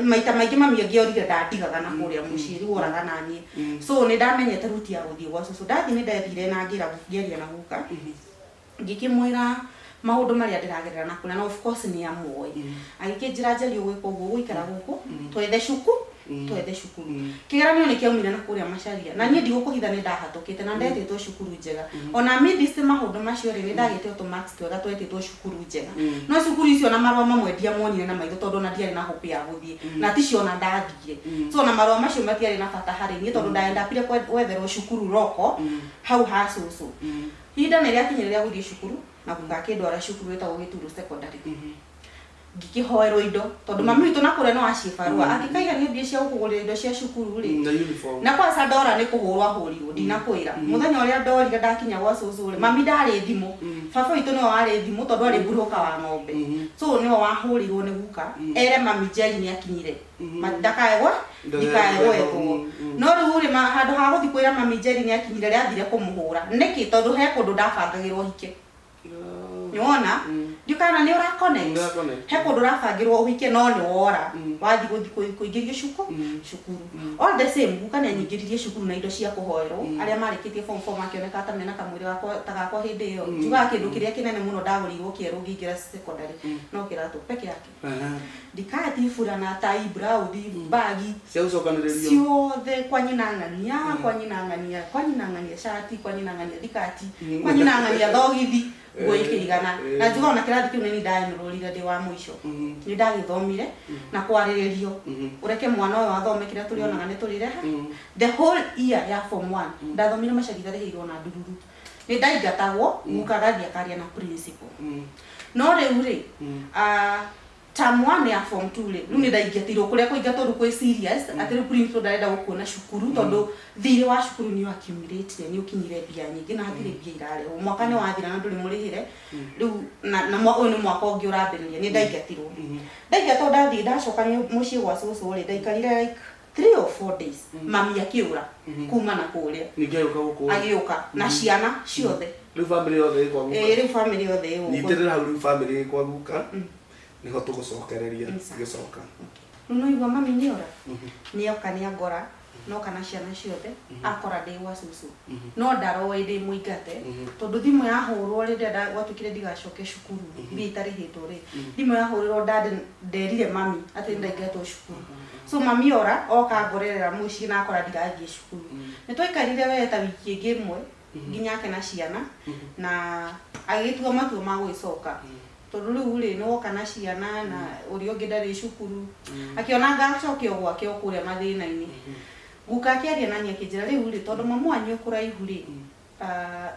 maita maingĩ, mami angĩorire ndandigaga na kũrĩa mũciĩ, rĩu oraga na niĩ. So nĩ ndamenyete route ya gũthiĩ gwa cũcũ. Ndathiĩ, nĩ ndathire na ngĩra, ngĩaria na guka, ngĩkĩmwĩra maũndũ marĩa ndĩragerera na kũrĩa, na of course nĩ amoĩ. Agĩkĩnjĩra, "Njeri, ũgwĩka ũguo, ũgũikara gũkũ twethe cukuru." Kĩgeranio nĩ kĩaumire na kũrĩa, Macaria, na niĩ ndigũkũhitha nĩ ndahatũkĩte na ndetĩtwo cukuru njega. Ona midst maũndũ macio rĩ, nĩ ndagĩte tũ marks twega, twetĩtwo cukuru njega, no cukuru icio na marũa mamwe ndiamonire na maitho, tondũ ona ndiarĩ na hope ya gũthiĩ, na ticio ona ndathire. So na marũa macio matiarĩ na bata harĩ niĩ, tondũ ndaendapire gwetherwo cukuru roko hau ha cũcũ. Ihinda nĩ rĩakinyire rĩa gũthiĩ cukuru, na guka akĩndwara cukuru ĩtagwo Gĩturu Secondary. Ngĩkĩhoerwo indo, tondũ mami witũ na kũrĩa no aciĩ barũa angĩkaigania mbia cia gũkũgũrĩra indo cia cukuru rĩ. Na uniform. Na kwanza ndora nĩ kũhũrwo ahũrirwo. Ndinakwĩra mũthenya ũrĩa ndorire ndakinya gwa cũcũ rĩ, mami ndarĩ thimũ, baba witũ nĩwe warĩ thimũ, tondũ arĩ mburũka wa ng'ombe. So nĩwe wahũrirwo nĩ guka ere mami Njeri nĩ akinyire, ndakae gwa ndikae gwethwo. No rĩu rĩ, handũ ha gũthiĩ kwĩra mami Njeri nĩ akinyire, rĩathire kũmũhũra nĩkĩ? Tondũ he kũndũ ndabangagĩrwo hike. Nĩwona, ndiũkana nĩ ũra connect? Nĩ ũra-connect. He kũndũ ũrabangĩrwo ũhike, no nĩ wora wathiĩ gũthiĩ kũingĩrio cukuru. All the same, guka nĩ anyingĩririe cukuru na indo cia kũhoerwo arĩa marĩkĩtie form 4, makĩoneka ta mena kamwĩrĩ gakwa ta gakwa hĩndĩ ĩyo. Njugaga kĩndũ kĩrĩa kĩnene mũno ndagũrĩirwo kĩerũ ngĩingĩra secondary no kĩratũ peke yake, ndikati, burana, tai, brauthi, bagi cia gũcokanĩrĩrio. Ciothe, kwa nyina ng'ania, kwa nyina ng'ania, kwa nyina ng'ania cati, kwa nyina ng'ania thikati, kwa nyina ng'ania thogithi, nguo ikĩigana. Na njuga ona kĩrathi kĩu nĩ ndaenrolire ndĩ wa mũico. Nĩ ndagĩthomire na kwarĩrĩrio ũreke mwana ũyũ athome kĩrĩa tũrĩonaga nĩ tũrĩreha. The whole year ya form 1 ndathomire, Macaria, itarĩhĩirwo na ndururu. Nĩ ndaingatagwo, guka agathiĩ akaria na principal. No rĩu rĩ, Term 1 ya form 2 rĩ, rĩu nĩ ndaingatirwo kũrĩa kũingatwo rĩu kwĩ serious, atĩ rĩu principal ndarenda gũkuona cukuru tondũ thirĩ wa cukuru nĩ accumulate nĩ ũkinyire mbia nyingĩ na hatirĩ mbia irarĩhwo. Mwaka nĩ wathira na ndũrĩ mũrĩhĩre, rĩu na ũyũ nĩ mwaka ũngĩ ũrambĩrĩria, nĩ ndaingatirwo. Ndaingatwo ndathiĩ ndacoka mũciĩ gwa cũcũ rĩ, ndaikarire like 3 or 4 days, mami akĩũra kuma na kũrĩa. Ningĩ agĩũka gũkũ? Agĩũka na ciana ciothe. Rĩu bamĩrĩ yothe ĩ kwa guka? Ĩĩ, rĩu bamĩrĩ yothe ĩ gũkũ. Nyitĩrĩra hau, rĩu bamĩrĩ ĩ kwa guka nĩho tũgũcokereria gĩcoka. Rĩu no igua mami nĩora, nĩoka nĩangora, noka na ciana ciothe, akora ndĩ gwa cũcũ, no ndaroĩ ndĩ mũingate, tondũ thimũ yahũrwo rĩrĩa gwatuĩkire ndigacoke cukuru mbia itarĩhĩtwo rĩ, thimũ yahũrĩrwo dad nderire mami atĩ nĩndaingatwo cukuru. So mami ora oka ngorerera mũciĩ na akora ndirathiĩ cukuru. Nĩ twaikarire we ta wiki ĩngĩ ĩmwe nginya ake na ciana na agĩgĩtua matua ma gũgĩcoka, tondũ rĩu rĩ nĩ woka na ciana na ũrĩa ũngĩ ndarĩ cukuru, akĩona ngacokio gwake o kũrĩa mathĩna-inĩ. Guka akĩaria nani akĩnjĩra, rĩu rĩ, tondũ mamu wanyu e kũraihu rĩ,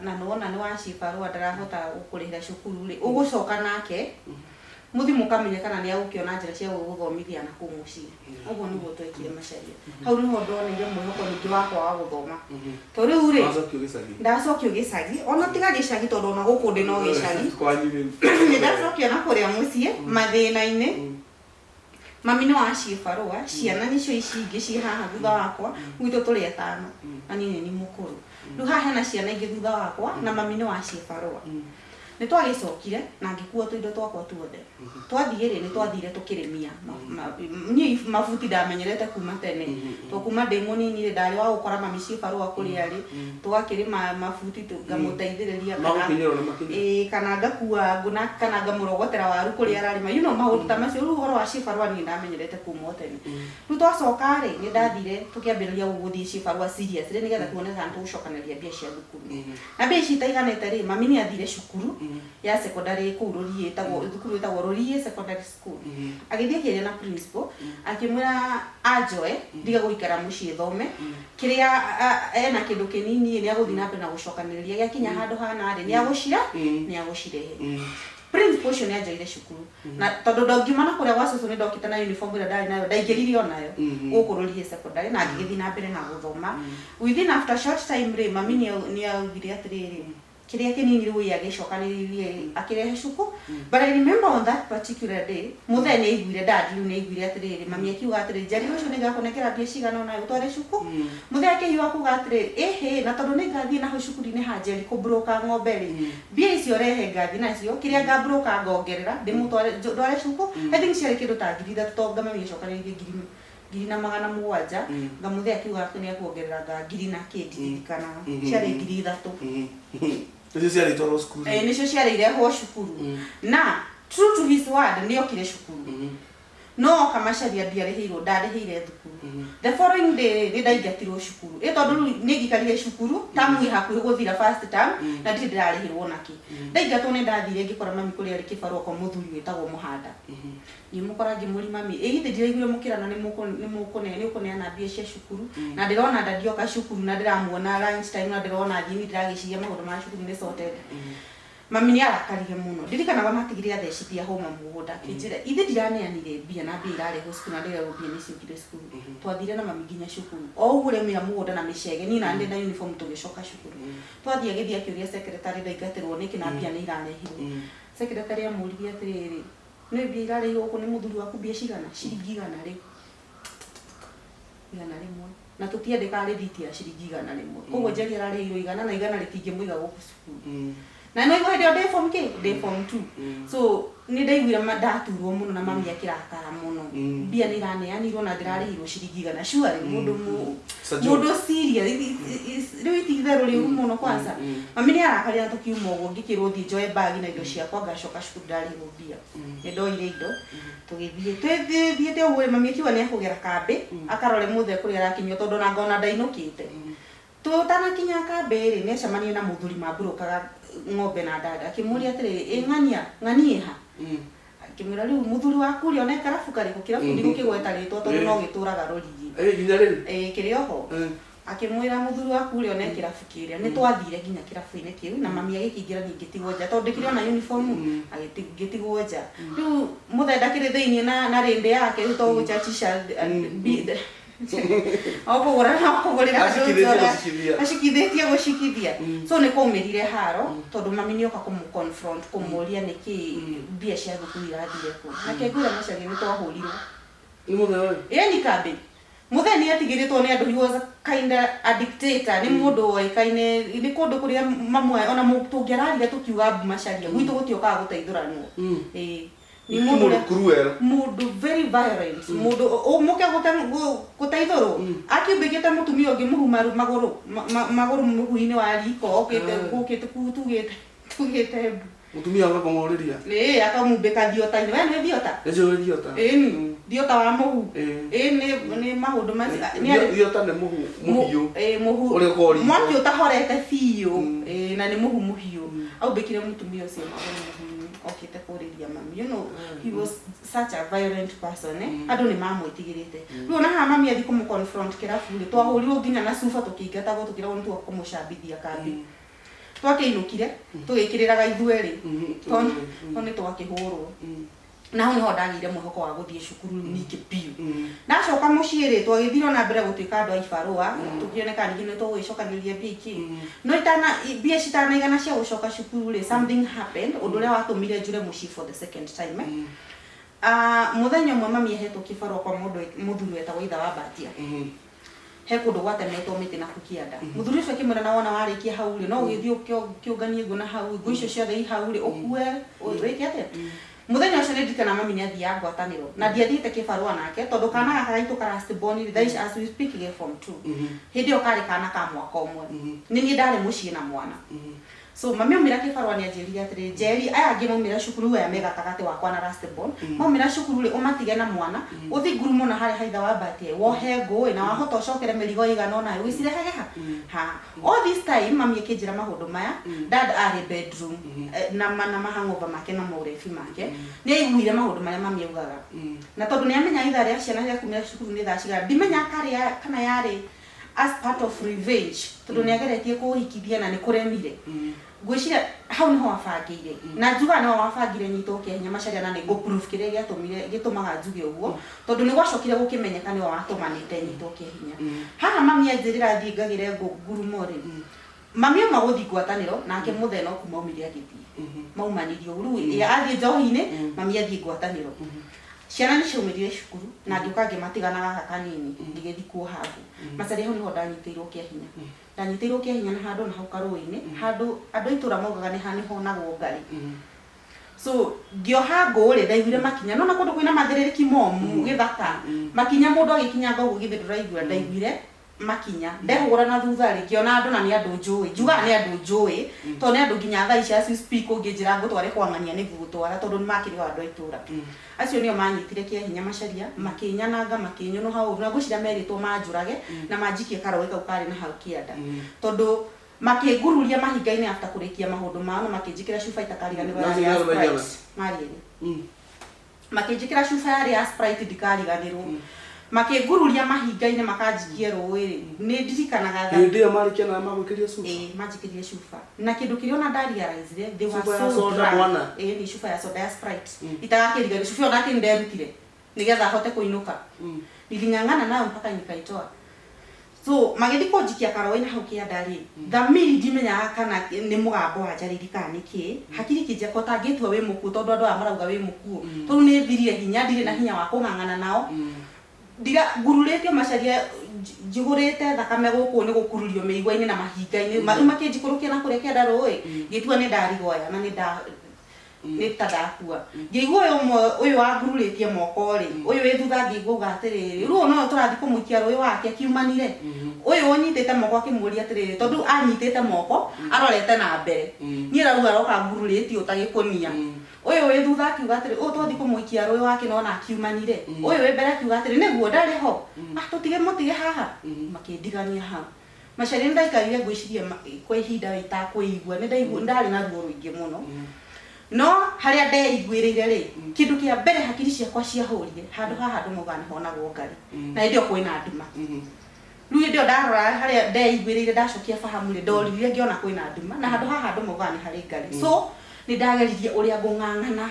na nĩwona nĩ wacibarũa ndarahota gũkũrĩhĩra cukuru rĩ, ũgũcoka nake mũthiĩ mũkamenye kana nĩ agũkĩona njĩra cia gũgũthomithia na kũu mũciĩ. Ũguo nĩguo twekire Macaria. Hau nĩho ndoneire mwĩhoko ningĩ wakwa wa gũthoma, to rĩu rĩ Wacokio gĩcagi? Ndacokio gĩcagi, ona tiga gĩcagi, tondũ ona gũkũ ndĩ no gĩcagi. Kwanyu rĩu. Nĩ ndacokio na kũrĩa mũciĩ mathĩna-inĩ. Mami nĩ waciĩ barũa, ciana nĩcio ici ingĩ ciĩ haha thutha wakwa. Gwitũ tũrĩ atano na niĩ nĩ niĩ mũkũrũ. Rĩu haha hena ciana ingĩ thutha wakwa na mami nĩ waciĩ barũa. Nĩ twagĩcokire na ngĩkua tũindo twakwa tuothe. Twathiĩ rĩ, nĩ twathire tũkĩrĩmia. Niĩ mabuti ndamenyerete kuma tene, to kuma ndĩ mũnini rĩ, ndarĩ wa gũkora mami ciĩ barũa kũrĩa rĩ, tũgakĩrĩma mabuti, ngamũteithĩrĩria kana Magũkinyĩrwo nĩ makinya. Ĩĩ, kana ngakua ngũ na kana ngamũrogotera waru kũrĩa ararĩma, maũndũ ta macio. Rĩu ũhoro wa cibarũa niĩ ndamenyerete kuma o tene. Rĩu twacoka rĩ, nĩ ndathire tũkĩambĩrĩria gũthiĩ cibarũa seriously nĩgetha tuone kana tũgũcokanĩrĩria mbia cia thukuru. Na mbia ici itaiganĩte rĩ, mami nĩ athire cukuru ya secondary kũu Rũriĩ, ĩtagwo thukuru ĩtagwo Rũriĩ Secondary School. Agĩthiĩ akĩaria na principal, akĩmwĩra anjoe ndige gũikara mũciĩ thome. Kĩrĩa ena kĩndũ kĩnini nĩ agũthiĩ na mbere na gũcokanĩrĩria, gĩakinya handũ hana rĩ, nĩ agũcira nĩ agũcirehe. Principal ũcio nĩ anjoire cukuru, na tondũ ndongiuma na kũrĩa gwa cũcũ, nĩ ndokĩte na uniform ĩrĩa ndarĩ nayo, ndaingĩrire onayo gũkũ Rũriĩ Secondary na ngĩgĩthiĩ na mbere na gũthoma. Within after short time rĩ, mami nĩ augire atĩrĩrĩ, kĩrĩa kĩnini rĩu ĩ agĩcokanĩrĩirie akĩrehe cukuru. But I remember on that particular day, mũthee nĩ aiguire, dad rĩu nĩ aiguire atĩrĩrĩ, mami akiuga atĩrĩ, "Njeri ũcio nĩ ngakũnengera mbia cigana ũna ũtware cukuru." Mũthee akĩhiũha kuga atĩrĩ, "Ĩhĩ, na tondũ nĩ ngathiĩ naho cukuru-inĩ ha Njeri kũmburoka ng'ombe rĩ, mbia icio rehe ngathiĩ nacio, kĩrĩa ngamburoka ngongerera ndĩmũtware ndware cukuru." I think ciarĩ kĩndũ ta 3,000, tondũ mami acokanĩrĩirie 1,700, ngamũthee akiuga atĩ nĩ akuongerera nga ngiri na kĩ, ndirikanaga, ciarĩ 3,000. Nĩcio ciarĩ itwarwo cukuru? Eh, nĩcio ciarĩ irehwo cukuru. Na true to his word, nĩ okire cukuru, no oka Macaria ndiarĩhĩirwo, ndarĩhĩire thukuru. The following day rĩ, nĩ ndaingatirwo cukuru, ĩ tondũ rĩu nĩ ngikarire cukuru tamu ĩ hakuhĩ gũthira, first term, na ndirĩ ndĩrarĩhĩrwo nakĩ. Ndaingatwo nĩ ndathire ngĩkora mami kũrĩa arĩ kĩbarũa kwa mũthuri wĩtagwo Mũhanda. Ngĩmũkora ngĩmũri, "Mami, ĩ githĩ ndiraiguire mũkĩrana nĩ ũkũneana mbia cia cukuru, na ndĩrona ndandioka cukuru na ndĩramuona lunch time na ndĩrona thiĩ, niĩ ndĩragĩciria maũndũ ma cukuru nĩ sorted?" Mami nĩ arakarire mũno. Ndirikanaga ona atigire athecithia hũma mũgũnda, akĩnjĩra, "Ithe ndiraneanire mbia na mbia irarehwo cukuru na ndĩrerwo mbia nĩ ciũkire cukuru." Twathire na mami nginya cukuru o ũguo ũrĩa mũgũnda na mĩcege, niĩ na ndĩ na uniform. Tũgĩcoka cukuru, twathiĩ agĩthiĩ akĩũria secretary ndaingatĩrwo nĩkĩ na mbia nĩ irarehirwo. Secretary amũririe atĩrĩrĩ, "Nĩ mbia irarehirwo gũkũ nĩ mũthuri waku mbia cigana?" Ciringi 100, 101, na tũtiandĩkaga rĩthiti ya ciringi 100. Koguo Njeri ararĩhirwo 100 na 100 rĩtingĩmũiga gũkũ cukuru. Na no igua hĩndĩ ĩyo ndĩ form kĩ, ndĩ form 2. So nĩ ndaiguire ndaturwo mũno na mami akĩrakara mũno. Mbia nĩ iraneanirwo na ndĩrarĩhirwo ciringi 100, surely mũndũ It's a joke. Mũndũ serious rĩu iti itherũ rĩũru mũno. Kwanza mami nĩ arakarire na tũkiuma ũguo, ngĩkĩrwo thiĩ njoe bagi na indo ciakwa ngacoka cukuru ndarĩhirwo mbia. Nĩ ndoire indo tũgĩthiĩ. Twĩthiĩte ũguo rĩ, mami akiuga nĩ ekũgera kambĩ akarore mũthee kũrĩa arakinyio, tondũ ona ngona ndainũkĩte. Tũtanakinya kambĩ rĩ, nĩ acemanirie na mũthuri mamburokaga ng'ombe na dada, akĩmũria atĩrĩrĩ, "Ĩ ng'ania ng'ania ĩ ha?" Akĩmwĩra, "Rĩu mũthuri waku rĩ, ona kĩrabu karĩkũ?" Kĩrabu ndigũkĩgweta rĩtwa tondũ no gĩtũraga Rũriĩ. Ĩ nginya rĩu? Ĩ, kĩrĩ oho. Akĩmwĩra mũthuri waku ũrĩa one kĩrabu kĩrĩa nĩ twathire nginya kĩrabu-inĩ kĩu na mami agĩkĩingĩra niĩ ngĩtigwo nja tondũ ndĩkĩrĩ ona uniform ngĩtigwo nja. Rĩu mũthee ndakĩrĩ thĩiniĩ na rĩndĩ yake rĩu to gũchachisha o kũgũra no kũgũrĩra andũ Acikithĩtie njoya. gũcikithia. Acikithĩtie gũcikithia. So nĩ kwaumĩrire haro tondũ mami nĩoka kũmũ confront kũmũria nĩkĩ mbia cia thukuru irathire kũ. Nake ngwĩra Macharia nĩ twahũrirwo. Nĩ mũthee ũyũ? Ĩni kambĩ. Mũthee nĩ atigĩrĩtwo nĩ andũ, he was a kinda a dictator, nĩ mũndũ woĩkaine nĩ kũndũ kũrĩa mamwe ona tũngĩararire tũkiuga mbu Macharia, gwitũ gũtiokaga gũteithũranwo. Ĩĩ. Nĩ mũndũ ũrĩa Cruel. Mũndũ very violent, mũndũ mũke gũteithũrwo akiumbĩkĩte mũtumia ũngĩ mũhu magũrũ magũrũ mũhu-inĩ wa riko okĩte gũkĩte tugĩte mbu. Mũtumia agakamũrĩria. Ĩĩ, akamumbĩka thiota-inĩ. We nĩ thiota? Nĩnjũĩ thiota. Ĩni thiota wa mũhu. Ĩĩ. Ĩĩ, nĩ maũndũ macio nĩ Thiota nĩ mũhu mũhiũ. Ĩĩ, mũhu. Ũrĩa ũkoragwo riko. Mwaki ũtahorete biũ. Ĩĩ, na nĩ mũhu mũhiũ. Aumbĩkire mũtumia ũcio magũrũ mũhu-inĩ okĩte kũrĩria mami. He was such a violent person, eh? Andũ nĩ mamwĩtigĩrĩte. Rĩu ona haha mami athiĩ kũmũ confront kĩrabu rĩ, twahũrirwo nginya na cuba tũkĩingatagwo tũkĩragwo nĩ tuoka kũmũcambithia kambĩ. Twakĩinũkire tũgĩkĩrĩraga ithuerĩ tondũ nĩ twakĩhũrwo. Na hau nĩho ndagĩire mwĩhoko wa gũthiĩ cukuru rĩu ningĩ biũ. Ndacoka mũciĩ rĩ, twagĩthire ona mbere gũtuĩka andũ a ibarũa, tũkĩoneka ningĩ nĩ tũgũgĩcokanĩrĩria mbia ikĩ. No itana mbia citanaigana cia gũcoka cukuru rĩ, something happened, ũndũ ũrĩa watũmire njũre mũciĩ for the second time. Ah, mũthenya ũmwe mami ahetwo kĩbarũa kwa mũndũ mũthuri wetagwo itha wa Mbatia. He kũndũ gwatemetwo mĩtĩ na kũkĩanda. Mũthuri ũcio akĩmwĩra na wona warĩkia hau rĩ, no ũgĩthiĩ ũkĩũnganie ngũ na hau, ngũ icio ciothe i hau rĩ, ũkue wĩke atĩa? Mũthenya ũcio nĩ ndirikana mami nĩ athiaga ngwatanĩro na ndiathiĩte kĩbarũa nake tondũ kana gaka gaitũ ka last born rĩ, thaa ici as we speak ge form 2. Hĩndĩ ĩyo karĩ kana ka mwaka ũmwe. Nĩ niĩ ndarĩ mũciĩ na mwana. So mami aumĩra kĩbarũa nĩ anjĩrire atĩrĩ, Njeri, aya angĩ maumĩra cukuru aya me gatagatĩ wakwa na last born, maumĩra cukuru rĩ, ũmatige na mwana, ũthiĩ ngurumo na harĩa haitha wa Mbatia, wohe ngũ ĩ, na wahota ũcokere mĩrigo ĩigana ũna ĩ, ũcirehage ha? Ha. All this time mami akĩnjĩra maũndũ maya, dad arĩ bedroom na mahang'oba make na maurebi make, nĩ aiguire maũndũ marĩa mami augaga. Na tondũ nĩ amenya ithaa rĩa ciana rĩa kumĩra cukuru nĩ thaa cigana, ndimenya kana yarĩ as part of revenge tondũ nĩ ageretie kũhikithia na nĩ kũremire. Ngwĩciria hau nĩho wabangĩire na njugaga nĩho wabangire nyitwo kĩa hinya Macharia, na nĩ ngũ proof kĩrĩa gĩatũmire gĩtũmaga njuge ũguo tondũ nĩ gwacokire gũkĩmenyeka nĩwe watũmanĩte nyitwo kĩa hinya. Haha mami anjĩrĩra thiĩ ngagĩre ngũ ngurumo rĩ, mami auma gũthiĩ ngwatanĩro nake mũthee no kuma aumire agĩthiĩ maumanirio rĩu athiĩ njohi-inĩ, mami athiĩ ngwatanĩro. Ciana nĩ ciaumĩrire cukuru na ngĩũka ngĩmatigana gaka kanini ngĩgĩthiĩ kuoha ngũ. Macharia, hau nĩho ndanyitĩirwo kĩa hinya. Ndanyitĩirwo kĩa hinya na handũ na hau karũĩ-inĩ, handũ andũ a itũra maugaga nĩ nĩhonagwo ngarĩ. So ngĩoha ngũ rĩ, ndaiguire makinya nona kũndũ kwĩna mathĩrĩrĩki momu gĩthaka, makinya mũndũ agĩkinyanga ũguo githĩ ndũraigua. Ndaiguire makinya ndehũgũra na thutha rĩ, ngĩona andũ na nĩ andũ njũĩ. Njugaga nĩ andũ njũĩ tondũ nĩ andũ nginya thaa ici as we speak ũngĩnjĩra ngũtware kwang'ania nĩ ngũgũtwara tondũ nĩ makĩrĩ o andũ a itũra. Acio nĩo manyitire kĩa hinya Macharia, makĩnyananga, makĩnyũnũha ũru, na ngwĩciria merĩtwo manjũrage na manjikie karũĩ kau karĩ na hau kĩanda tondũ makĩngururia mahinga-inĩ after kũrĩkia maũndũ mao na makĩnjĩkĩra cuba itakariganĩrwo Na yarĩ ya acio nĩ andũ aigana? Sprite. Marĩ erĩ. Makĩnjĩkĩra cuba yarĩ ya Sprite ndikariganĩrwo, makĩngururia mahinga-inĩ makanjikia rũĩ rĩ, nĩ ndirikanaga Hĩndĩ ĩyo marĩkia na magwĩkĩria cuba? Ĩĩ, manjĩkĩrire cuba na kĩndũ kĩrĩa ona ndarealizire, they were Cuba ya so soda drunk. mwana? Ĩĩ, nĩ cuba ya soda ya Sprite itagakĩriganĩrwo. Cuba ĩyo nake nĩnderutire nĩgetha hote kũinũka. Niling'ang'ana nayo mpaka nikaitoa. So magĩthiĩ kũnjikia karũĩ na hau kĩanda rĩ, thamiri ndimenyaga kana nĩ mũgambo wanjarĩirie kana nĩ kĩ. Hakiri ikĩnjia ko tangĩtua wĩ mũkuũ tondũ andũ aya marauga wĩ mũkuũ. Tondũ nĩ thirire hinya, ndirĩ na hinya wa kũng'ang'ana nao. Ndira ngururĩtio Macharia, njihũrĩte thakame gũkũ nĩ gũkururio mĩigua-inĩ na mahinga-inĩ. Rĩu makĩnjikũrũkia na kũrĩa kĩanda rũĩ, ngĩtua nĩ ndarigoya na nĩ ta ndakua. Ngĩigua ũyũ ũmwe ũyũ wangururĩtie moko rĩ, ũyũ wĩ thutha, ngĩigua auga atĩrĩrĩ, rĩu ũyũ nowe tũrathiĩ kũmũikia rũĩ wake akiumanire. Ũyũ ũnyitĩte moko akĩmũria atĩrĩrĩ, tondũ anyitĩte moko arorete na mbere, niĩ rauga aroka ngururĩtio ta gĩkũnia. Ũyũ wĩ thutha akiuga atĩrĩ, ũyũ twathiĩ kũmũikia rũĩ wake nona akiumanire. Ũyũ wĩ mbere akiuga atĩrĩ, nĩguo ndarĩ ho, ah, tũtige mũtige haha. Makĩndigania hau Macharia. Nĩ ndaikarire ngwĩciria kwa ihinda itakwĩigua, nĩ ndaigua ndarĩ na ruo rũingĩ mũno, no harĩa ndeiguĩrĩire rĩ, kĩndũ kĩa mbere hakiri ciakwa ciahũrire handũ haha andũ maugaga nĩ honagwo ngarĩ na hĩndĩ ĩyo kwĩna nduma. Rĩu Hĩndĩ ĩyo ndarora harĩa ndeiguĩrĩire, ndacokia fahamu rĩ, ndorire ngĩona kwĩna nduma, na handũ haha andũ maugaga nĩ harĩ ngari. So nĩ ndageririe ũrĩa ngũng'ang'ana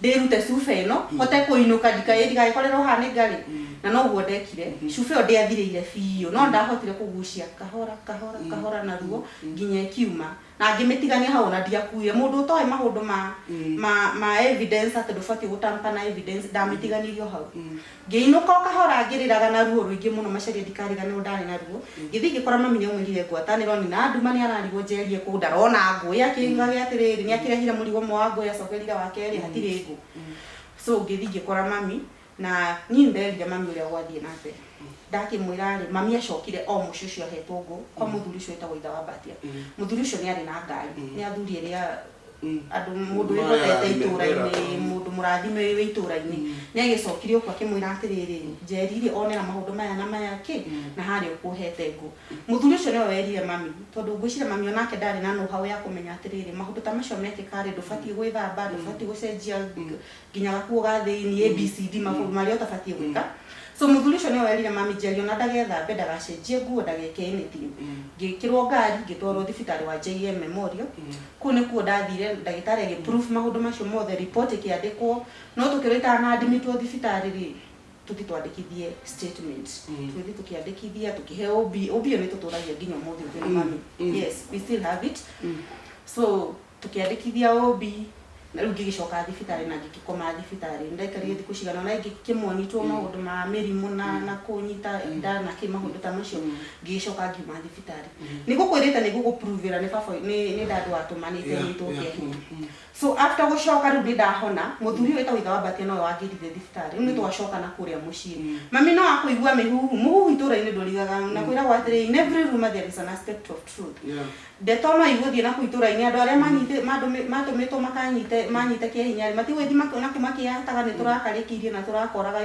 ndĩrute cuba ĩno, hote kũinũka, ndigagĩkorerwo haha nĩ ngari. Na noguo ndekire. Cuba ĩyo ndĩathirĩire biũ, no ndahotire kũgucia kahora kahora kahora na ruo nginya ĩkiuma, na ngĩmĩtigania hau. Ona ndiakuire. Mũndũ ũtoĩ maũndũ ma evidence, atĩ ndũbatiĩ gũtampa na evidence, ndamĩtiganirie o hau, ngĩinũka o kahora ngĩrĩraga na ruo rũingĩ mũno. Macaria, ndikariganĩrwo, ndarĩ na ruo. Ngĩthiĩ ngĩkora mami nĩ aumĩrire ngwatanĩro nĩ na nduma, nĩ ararigwo njerie kũ, ndarona ngũĩ, akiugaga atĩrĩrĩ, nĩ akĩrehire mũrigo ũmwe wa ngũĩ, acokerire wa kerĩ, hatirĩ ngũ. So ngĩthiĩ ngĩkora mami, na niĩ nderire mami ũrĩa gwathiĩ na mbere. Ndakĩmwĩra rĩ, mami acokire o mũciĩ ũcio ahetwo ngũ kwa mũthuri ũcio wĩtagwo ithe wa Mbatia. Mũthuri ũcio nĩ arĩ na ngari, nĩ athuri arĩa andũ, mũndũ wĩhotete itũra-inĩ, mũndũ mũrathime wĩ itũra-inĩ. Nĩ agĩcokire ũkũ akĩmwĩra atĩrĩrĩ, Njeri rĩ, onera maũndũ maya na maya kĩ na harĩa ũkũhete ngũ. Mũthuri ũcio nĩwe werire mami, tondũ ngwĩciria mami onake ndarĩ na know-how ya kũmenya atĩrĩrĩ, maũndũ ta macio mekĩka rĩ, ndũbatiĩ gwĩthamba, ndũbatiĩ gũcenjia nginya gakuo ga thĩiniĩ, ABCD, maũndũ marĩa ũtabatiĩ gwĩka. So mũthuri ũcio nĩwe werire mami Njeri ona ndagethambe, ndagacenjie nguo, ndageke anything. Ngĩkĩrwo ngari, ngĩtwarwo thibitarĩ wa JM Memorial. Kũu nĩkuo ndathire, ndagĩtarĩ agĩ proof maũndũ macio mothe, report ĩkĩandĩkwo. No tũkĩrwo itana admitwo thibitarĩ rĩ, tũthiĩ twandĩkithie statement. Tũgĩthiĩ tũkĩandĩkithia, tũkĩheo OB. OB ĩyo nĩ tũtũragia nginya ũmũthĩ ũyũ na mami. Yes, we still have it. So tũkĩandĩkithia OB, na rĩu ngĩgĩcoka thibitarĩ na ngĩgĩkoma thibitarĩ. Ndaikarire thikũ cigana ũna ngĩkĩmonitwo maũndũ ma mĩrimũ na kũnyita nda na kĩ, maũndũ ta macio. Ngĩgĩcoka ngiuma thibitarĩ. Nĩ ngũkwĩrĩte nĩ ngũgũprovĩra nĩ baba, nĩ dad watũmanĩte nyitwo kĩa hinya. So after gũcoka rĩu nĩ ndahona, mũthuri ũyũ wĩtagwo ithe wa Mbatia nowe wangĩrire thibitarĩ. Rĩu nĩ twacoka na kũrĩa mũciĩ, mami no akũigua mĩhuhu mũhuhu itũra-inĩ ndũrigaga, na kwĩragwo atĩrĩ, in every rumor there is an aspect of truth. Ndeto no igũthiĩ na kũu itũra-inĩ, andũ arĩa matũmĩtwo makanyite manyite kĩa hinya rĩ, matigũgĩthiĩ nakũ makĩyataga nĩ tũrakarĩkĩirie na tũrakoraga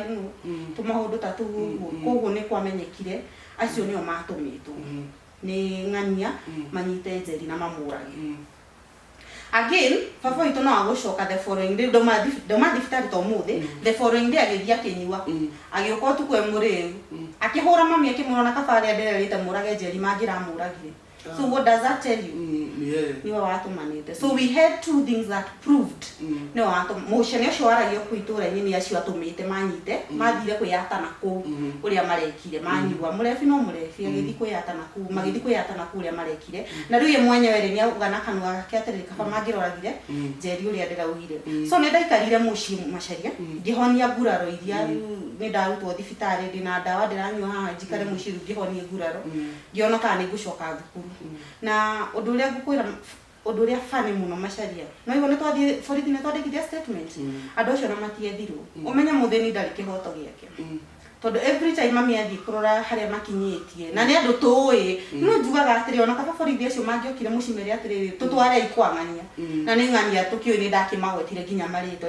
tũmaũndũ ta tũu ũguo. Koguo nĩ kwamenyekire acio nĩo matũmĩtwo nĩ ng'ania manyite Njeri na mamũrage. Again, baba witũ no agũcoka the following day, ndauma thibitarĩ ta ũmũthĩ, the following day agĩthiĩ akĩnyua, agĩũka ũtukũ e mũrĩu, akĩhũra mami, akĩmwĩra ona kaba arĩa ndererĩte mũrage Njeri mangĩramũragire. So what does that tell you? Yeah. Niwe watũmanĩte. So we had two things that proved niwe mũcene ũcio waragio kũu itũra-inĩ nĩ acio atũmĩte manyite. Mathire kwĩyatana kũu ũrĩa marekire, manyua mũrebi no mũrebi agĩthiĩ kwĩyatana kũu, magĩthiĩ kwĩyatana kũu ũrĩa marekire. Na rĩu ye mwenyewe rĩ, nĩauga na kanua gake atĩrĩrĩ, kaba mangĩroragire Njeri ũrĩa ndĩraugire. So nĩ ndaikarire mũciĩ, Macaria, ngĩhonia nguraro iria. Rĩu nĩ ndarutwo thibitarĩ, ndĩna ndawa ndĩranyua haha, njikare mũciĩ rĩu ngĩhonie nguraro, ngĩona kana nĩ ngũcoka thukuru. Na ũndũ ũrĩa ngũkwĩra, ũndũ ũrĩa funny mũno, Macaria, no igua nĩ twathiĩ borithi, nĩ twandĩkithia statement, andũ acio na matiethirwo. Ũmenye mũthĩni ndarĩ kĩhoto gĩake, tondũ every time mami athiĩ kũrora harĩa makinyĩtie, na nĩ andũ tũĩ, no njugaga atĩrĩ, ona kaba borithi acio mangĩokire mũciĩ mere atĩrĩrĩ, tũtwarei kwa ng'ania, na nĩ ng'ania tũkĩũĩ, nĩ ndakĩmagwetire nginya marĩtwa,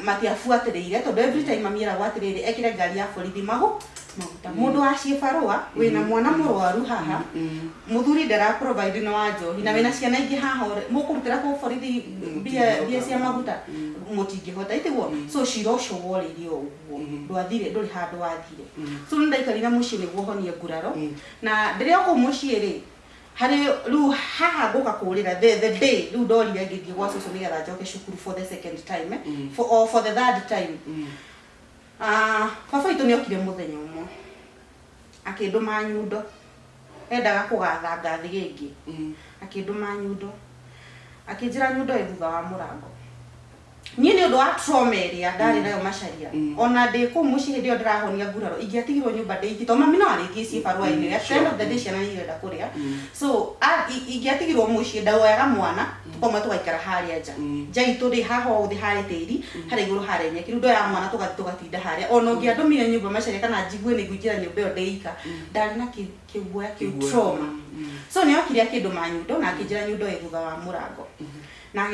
matiabuatĩrĩire, tondũ every time mami eragwo atĩrĩrĩ, ekĩre ngari ya borithi maguta, mũndũ wa ciĩbarũa wĩna mwana mũrwaru haha, mũthuri ndara provide na wa njohi, na wĩna ciana ingĩ haha, mũkũrutĩra kũ borithi mbia cia maguta? Mũtingĩhota, itiguo? So cira ũcio worĩire o ũguo, ndwathire, ndũrĩ handũ wathire. So nĩ ndaikarire mũciĩ nĩguo honie nguraro, na ndĩrĩ o kũu mũciĩ rĩ, harĩ rĩu haha ngũka kũrĩra the day rĩu ndorire ngĩthiĩ gwa cũcũ nĩgetha njoke cukuru for the second time, for, or for the third time. Baba witũ nĩ okire mũthenya ũmwe akĩndũma nyundo, endaga kũgatha ngathĩ ĩngĩ. Akĩndũma nyundo, akĩnjĩra nyundo ĩ thutha wa mũrango. Niĩ nĩ ũndũ wa trauma ĩrĩa ndarĩ nayo, Macaria, ona ndĩ kũu mũciĩ hĩndĩ ĩyo ndĩrahonia nguraro, ingĩatigirwo nyũmba ndĩ iki, tondũ mami no arĩkie ciĩ barũa-inĩ, at the end of the day ciana nĩ irenda kũrĩa. So ingĩatigirwo mũciĩ, ndawoyaga mwana tukauma tũgaikara harĩa nja. Nja itũ rĩ, haha ũũ thĩ harĩ tĩri, harĩa igũrũ harĩ nyeki. Rĩu ndoyaga mwana tũgathiĩ tũgatinda harĩa. Ona ũngĩandũmire nyũmba, Macaria, kana njigue nĩ ngũingĩra nyũmba ĩyo ndĩ ika, ndarĩ na kĩguoya kĩu, Kĩguoya. trauma. So nĩ okire akĩndũma nyundo na akĩnjĩra nyundo ĩ thutha wa mũrango. Na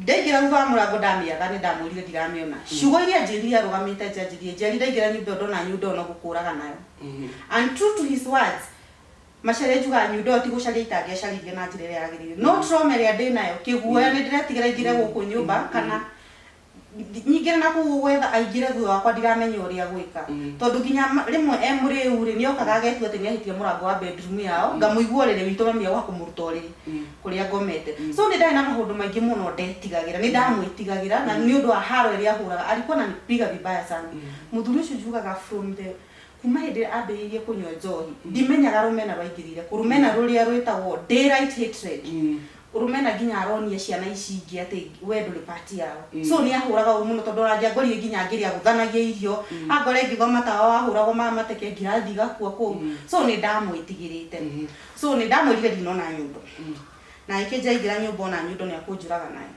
ndaingĩra thutha wa mũrango, ndamĩaga, nĩ ndamwĩrire ndiramĩona. Ciugo iria anjĩrire arũgamĩte nja, anjĩrire, "Njeri, ndaingĩra nyũmba ĩyo ndona nyundo ĩyo no gũkũraga nayo." And true to his words, Macaria, njugaga nyundo ĩyo ti gũcaria itangĩacaririe na njĩra ĩrĩa yagĩrĩire, no trauma ĩrĩa ndĩ nayo, kĩguoya, nĩ ndĩretigĩra ingĩre gũkũ nyũmba kana Nyingĩre na kũu gwetha aingĩre thutha wakwa, ndiramenya ũrĩa gwĩka, tondũ nginya rĩmwe e mũrĩu rĩ, nĩokaga agetua atĩ nĩahĩtia mũrango wa bedroom yao, ngamũigua ũrĩrĩ witũ, mami agoka kũmũruta ũrĩrĩ kũrĩa ngomete. So nĩ ndarĩ na maũndũ maingĩ mũno ndetigagĩra, nĩ ndamwĩtigagĩra na nĩ ũndũ wa haro ĩrĩa ahũraga, alikuwa ananipiga vibaya sana. Mũthuri ũcio njugaga from the kuma hĩndĩ ĩrĩa ambĩrĩirie kũnyua njohi, ndimenyaga rũmena rwaingĩrire kũ, rũmena rũrĩa rwĩtagwo daylight hatred, rũmena nginya aronia ciana ici ingĩ atĩ we ndũrĩ part yao. So nĩ ahũraga ũru mũno, tondũ ona angĩangorire nginya ngĩrĩa agũthanagia irio, angore ngĩthoma tawa wahũragwo mateke ngirathi igakua kũu. So nĩ ndamwĩtigĩrĩte. So nĩ ndamwĩrire ndinona nyundo, na agĩkĩnja aingĩra nyũmba ona nyundo nĩ akũnjũraga nayo.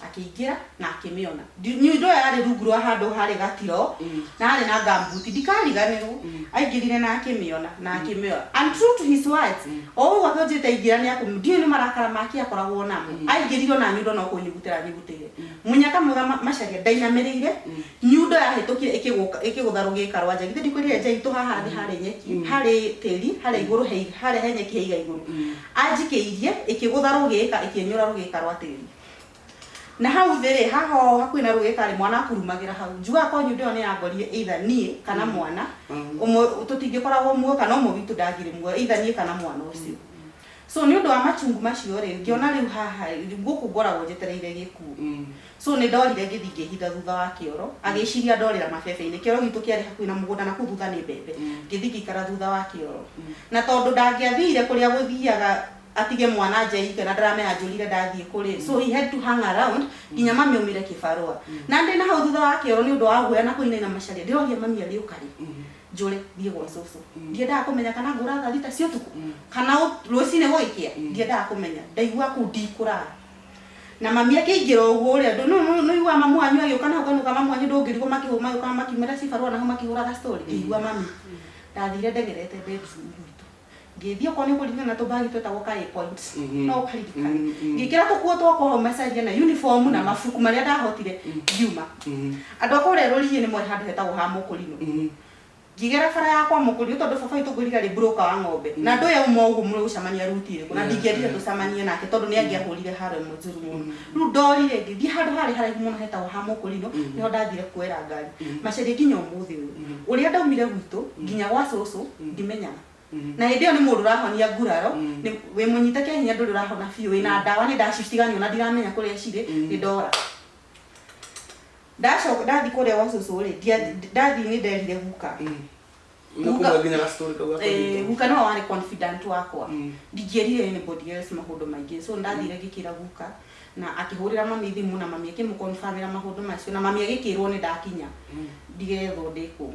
Akĩingĩra na akĩmĩona. Nyundo ĩyo yarĩ rungu rwa handũ harĩ gatiro na harĩ na gumboot, ndikariganĩrwo. Aingĩrire na akĩmĩona na akĩmĩoya, and true to his words, o ũguo akĩnjĩte aingĩra nĩ akũ ndiũĩ nĩ marakara make akoragwo namo, aingĩrire ona nyundo no kũnyugutĩra nyugutĩire mũnyaka mwega. Macaria ndainamĩrĩire, nyundo yahĩtũkire ĩkĩgũtha rũgĩka rwa nja. Githĩ ndikwĩrire nja itũ haha thĩ harĩ nyeki, harĩ tĩri, harĩa igũrũ harĩa he nyeki heiga igũrũ. Anjikĩirie ĩkĩgũtha rũgĩka, ĩkĩenyũra rũgĩka rwa tĩri na hau thĩ rĩ, haha o hakuhĩ na rũgĩka rĩ, mwana akurumagĩra hau. Njugaga korwo nyundo ĩyo nĩ yangorire either niĩ kana mwana ũmwe, tũtingĩkoragwo muoyo, kana ũmwe witũ ndangĩrĩ muoyo, either niĩ kana mwana ũcio. So nĩ ũndũ wa machungu macio rĩ, ngĩona rĩu haha gũkũ ngoragwo njetereire gĩkuũ. So nĩ ndorire, ngĩthiĩ ngĩhitha thutha wa kĩoro, agĩciria ndorĩra mabebe-inĩ. Kĩoro gitũ kĩarĩ hakuhĩ na mũgũnda na kũu thutha nĩ mbembe. Ngĩthiĩ ngĩikara thutha wa kĩoro, na tondũ ndangĩathire kũrĩa gũthiaga atige mwana nja ike na ndaramenya njũrire ndathiĩ kũrĩ, so he had to hang around nginya mami aumire kĩbarũa. Na ndĩ na hau thutha wa kĩoro nĩ ũndũ wa guoya na kũinaina, Macaria, ndĩroria mami arĩũka rĩ, njũre thiĩ gwa cũcũ. Ndiendaga kũmenya kana ngũra thaa 6 cia ũtukũ kana rũcinĩ gũgĩkĩa, ndiendaga kũmenya. Ndaigua kũu ndikũrara. Na mami akĩingĩra ũguo, ũrĩa nĩ ũiguaga mamu wanyu agĩũka na hau kanua ka mamu wanyu, ndũngĩrigwo magĩũka makiumĩra cibarũa na hau makĩhũraga story. Ngĩigua mami, ndathire ndengerete bedroom gwitũ, ngĩthiĩ, okorwo nĩ ũkũririkana tũbagi twetagwo ka Point, no ũkaririkana, ngĩkĩra tũkuo twakwa hau, Macaria, na uniform na mabuku marĩa ndahotire, ngiuma. Andũ a kũrĩa rũriĩ nĩ moĩ handũ hetagwo ha Mũkũrinũ. Ngĩgera bara yakwa Mũkũrinũ, tondũ baba witũ ngwĩrire arĩ broker wa ng'ombe, na andũ aya uma ũguo mũgũcemania ruti ĩrĩkũ, na ndingĩendire tũcemanie nake tondũ nĩ angĩahũrire haro ĩmwe njũru mũno. Rĩu ndorire ngĩthiĩ handũ harĩ haraihu mũno hetagwo ha Mũkũrinũ, nĩho ndathire kuoera ngari. Macaria, nginya ũmũthĩ ũyũ, ũrĩa ndaumire gwitũ nginya gwa cũcũ ndimenyaga. Na hĩndĩ ĩyo nĩ mũndũ ũrahonia nguraro, wĩ mũnyite kĩa hinya, ndũrĩ ũrahona biũ, wĩna ndawa nĩ ndacitigania na ndiramenya kũrĩa cirĩ. Nĩ ndora, ndacoka ndathiĩ kũrĩa gwa cũcũ rĩ, ndathiĩ nĩ nderire guka. Nĩkũmwe nginya gastory kau gakũnyita. Guka nĩwe warĩ confidant wakwa, ndingĩerire anybody else maũndũ maingĩ. So ndathire ngĩkĩra guka na akĩhũrĩra mami thimũ, na mami akĩmũconfirmĩra maũndũ macio, na mami agĩkĩrwo nĩ ndakinya ndigethwo ndĩ kũu.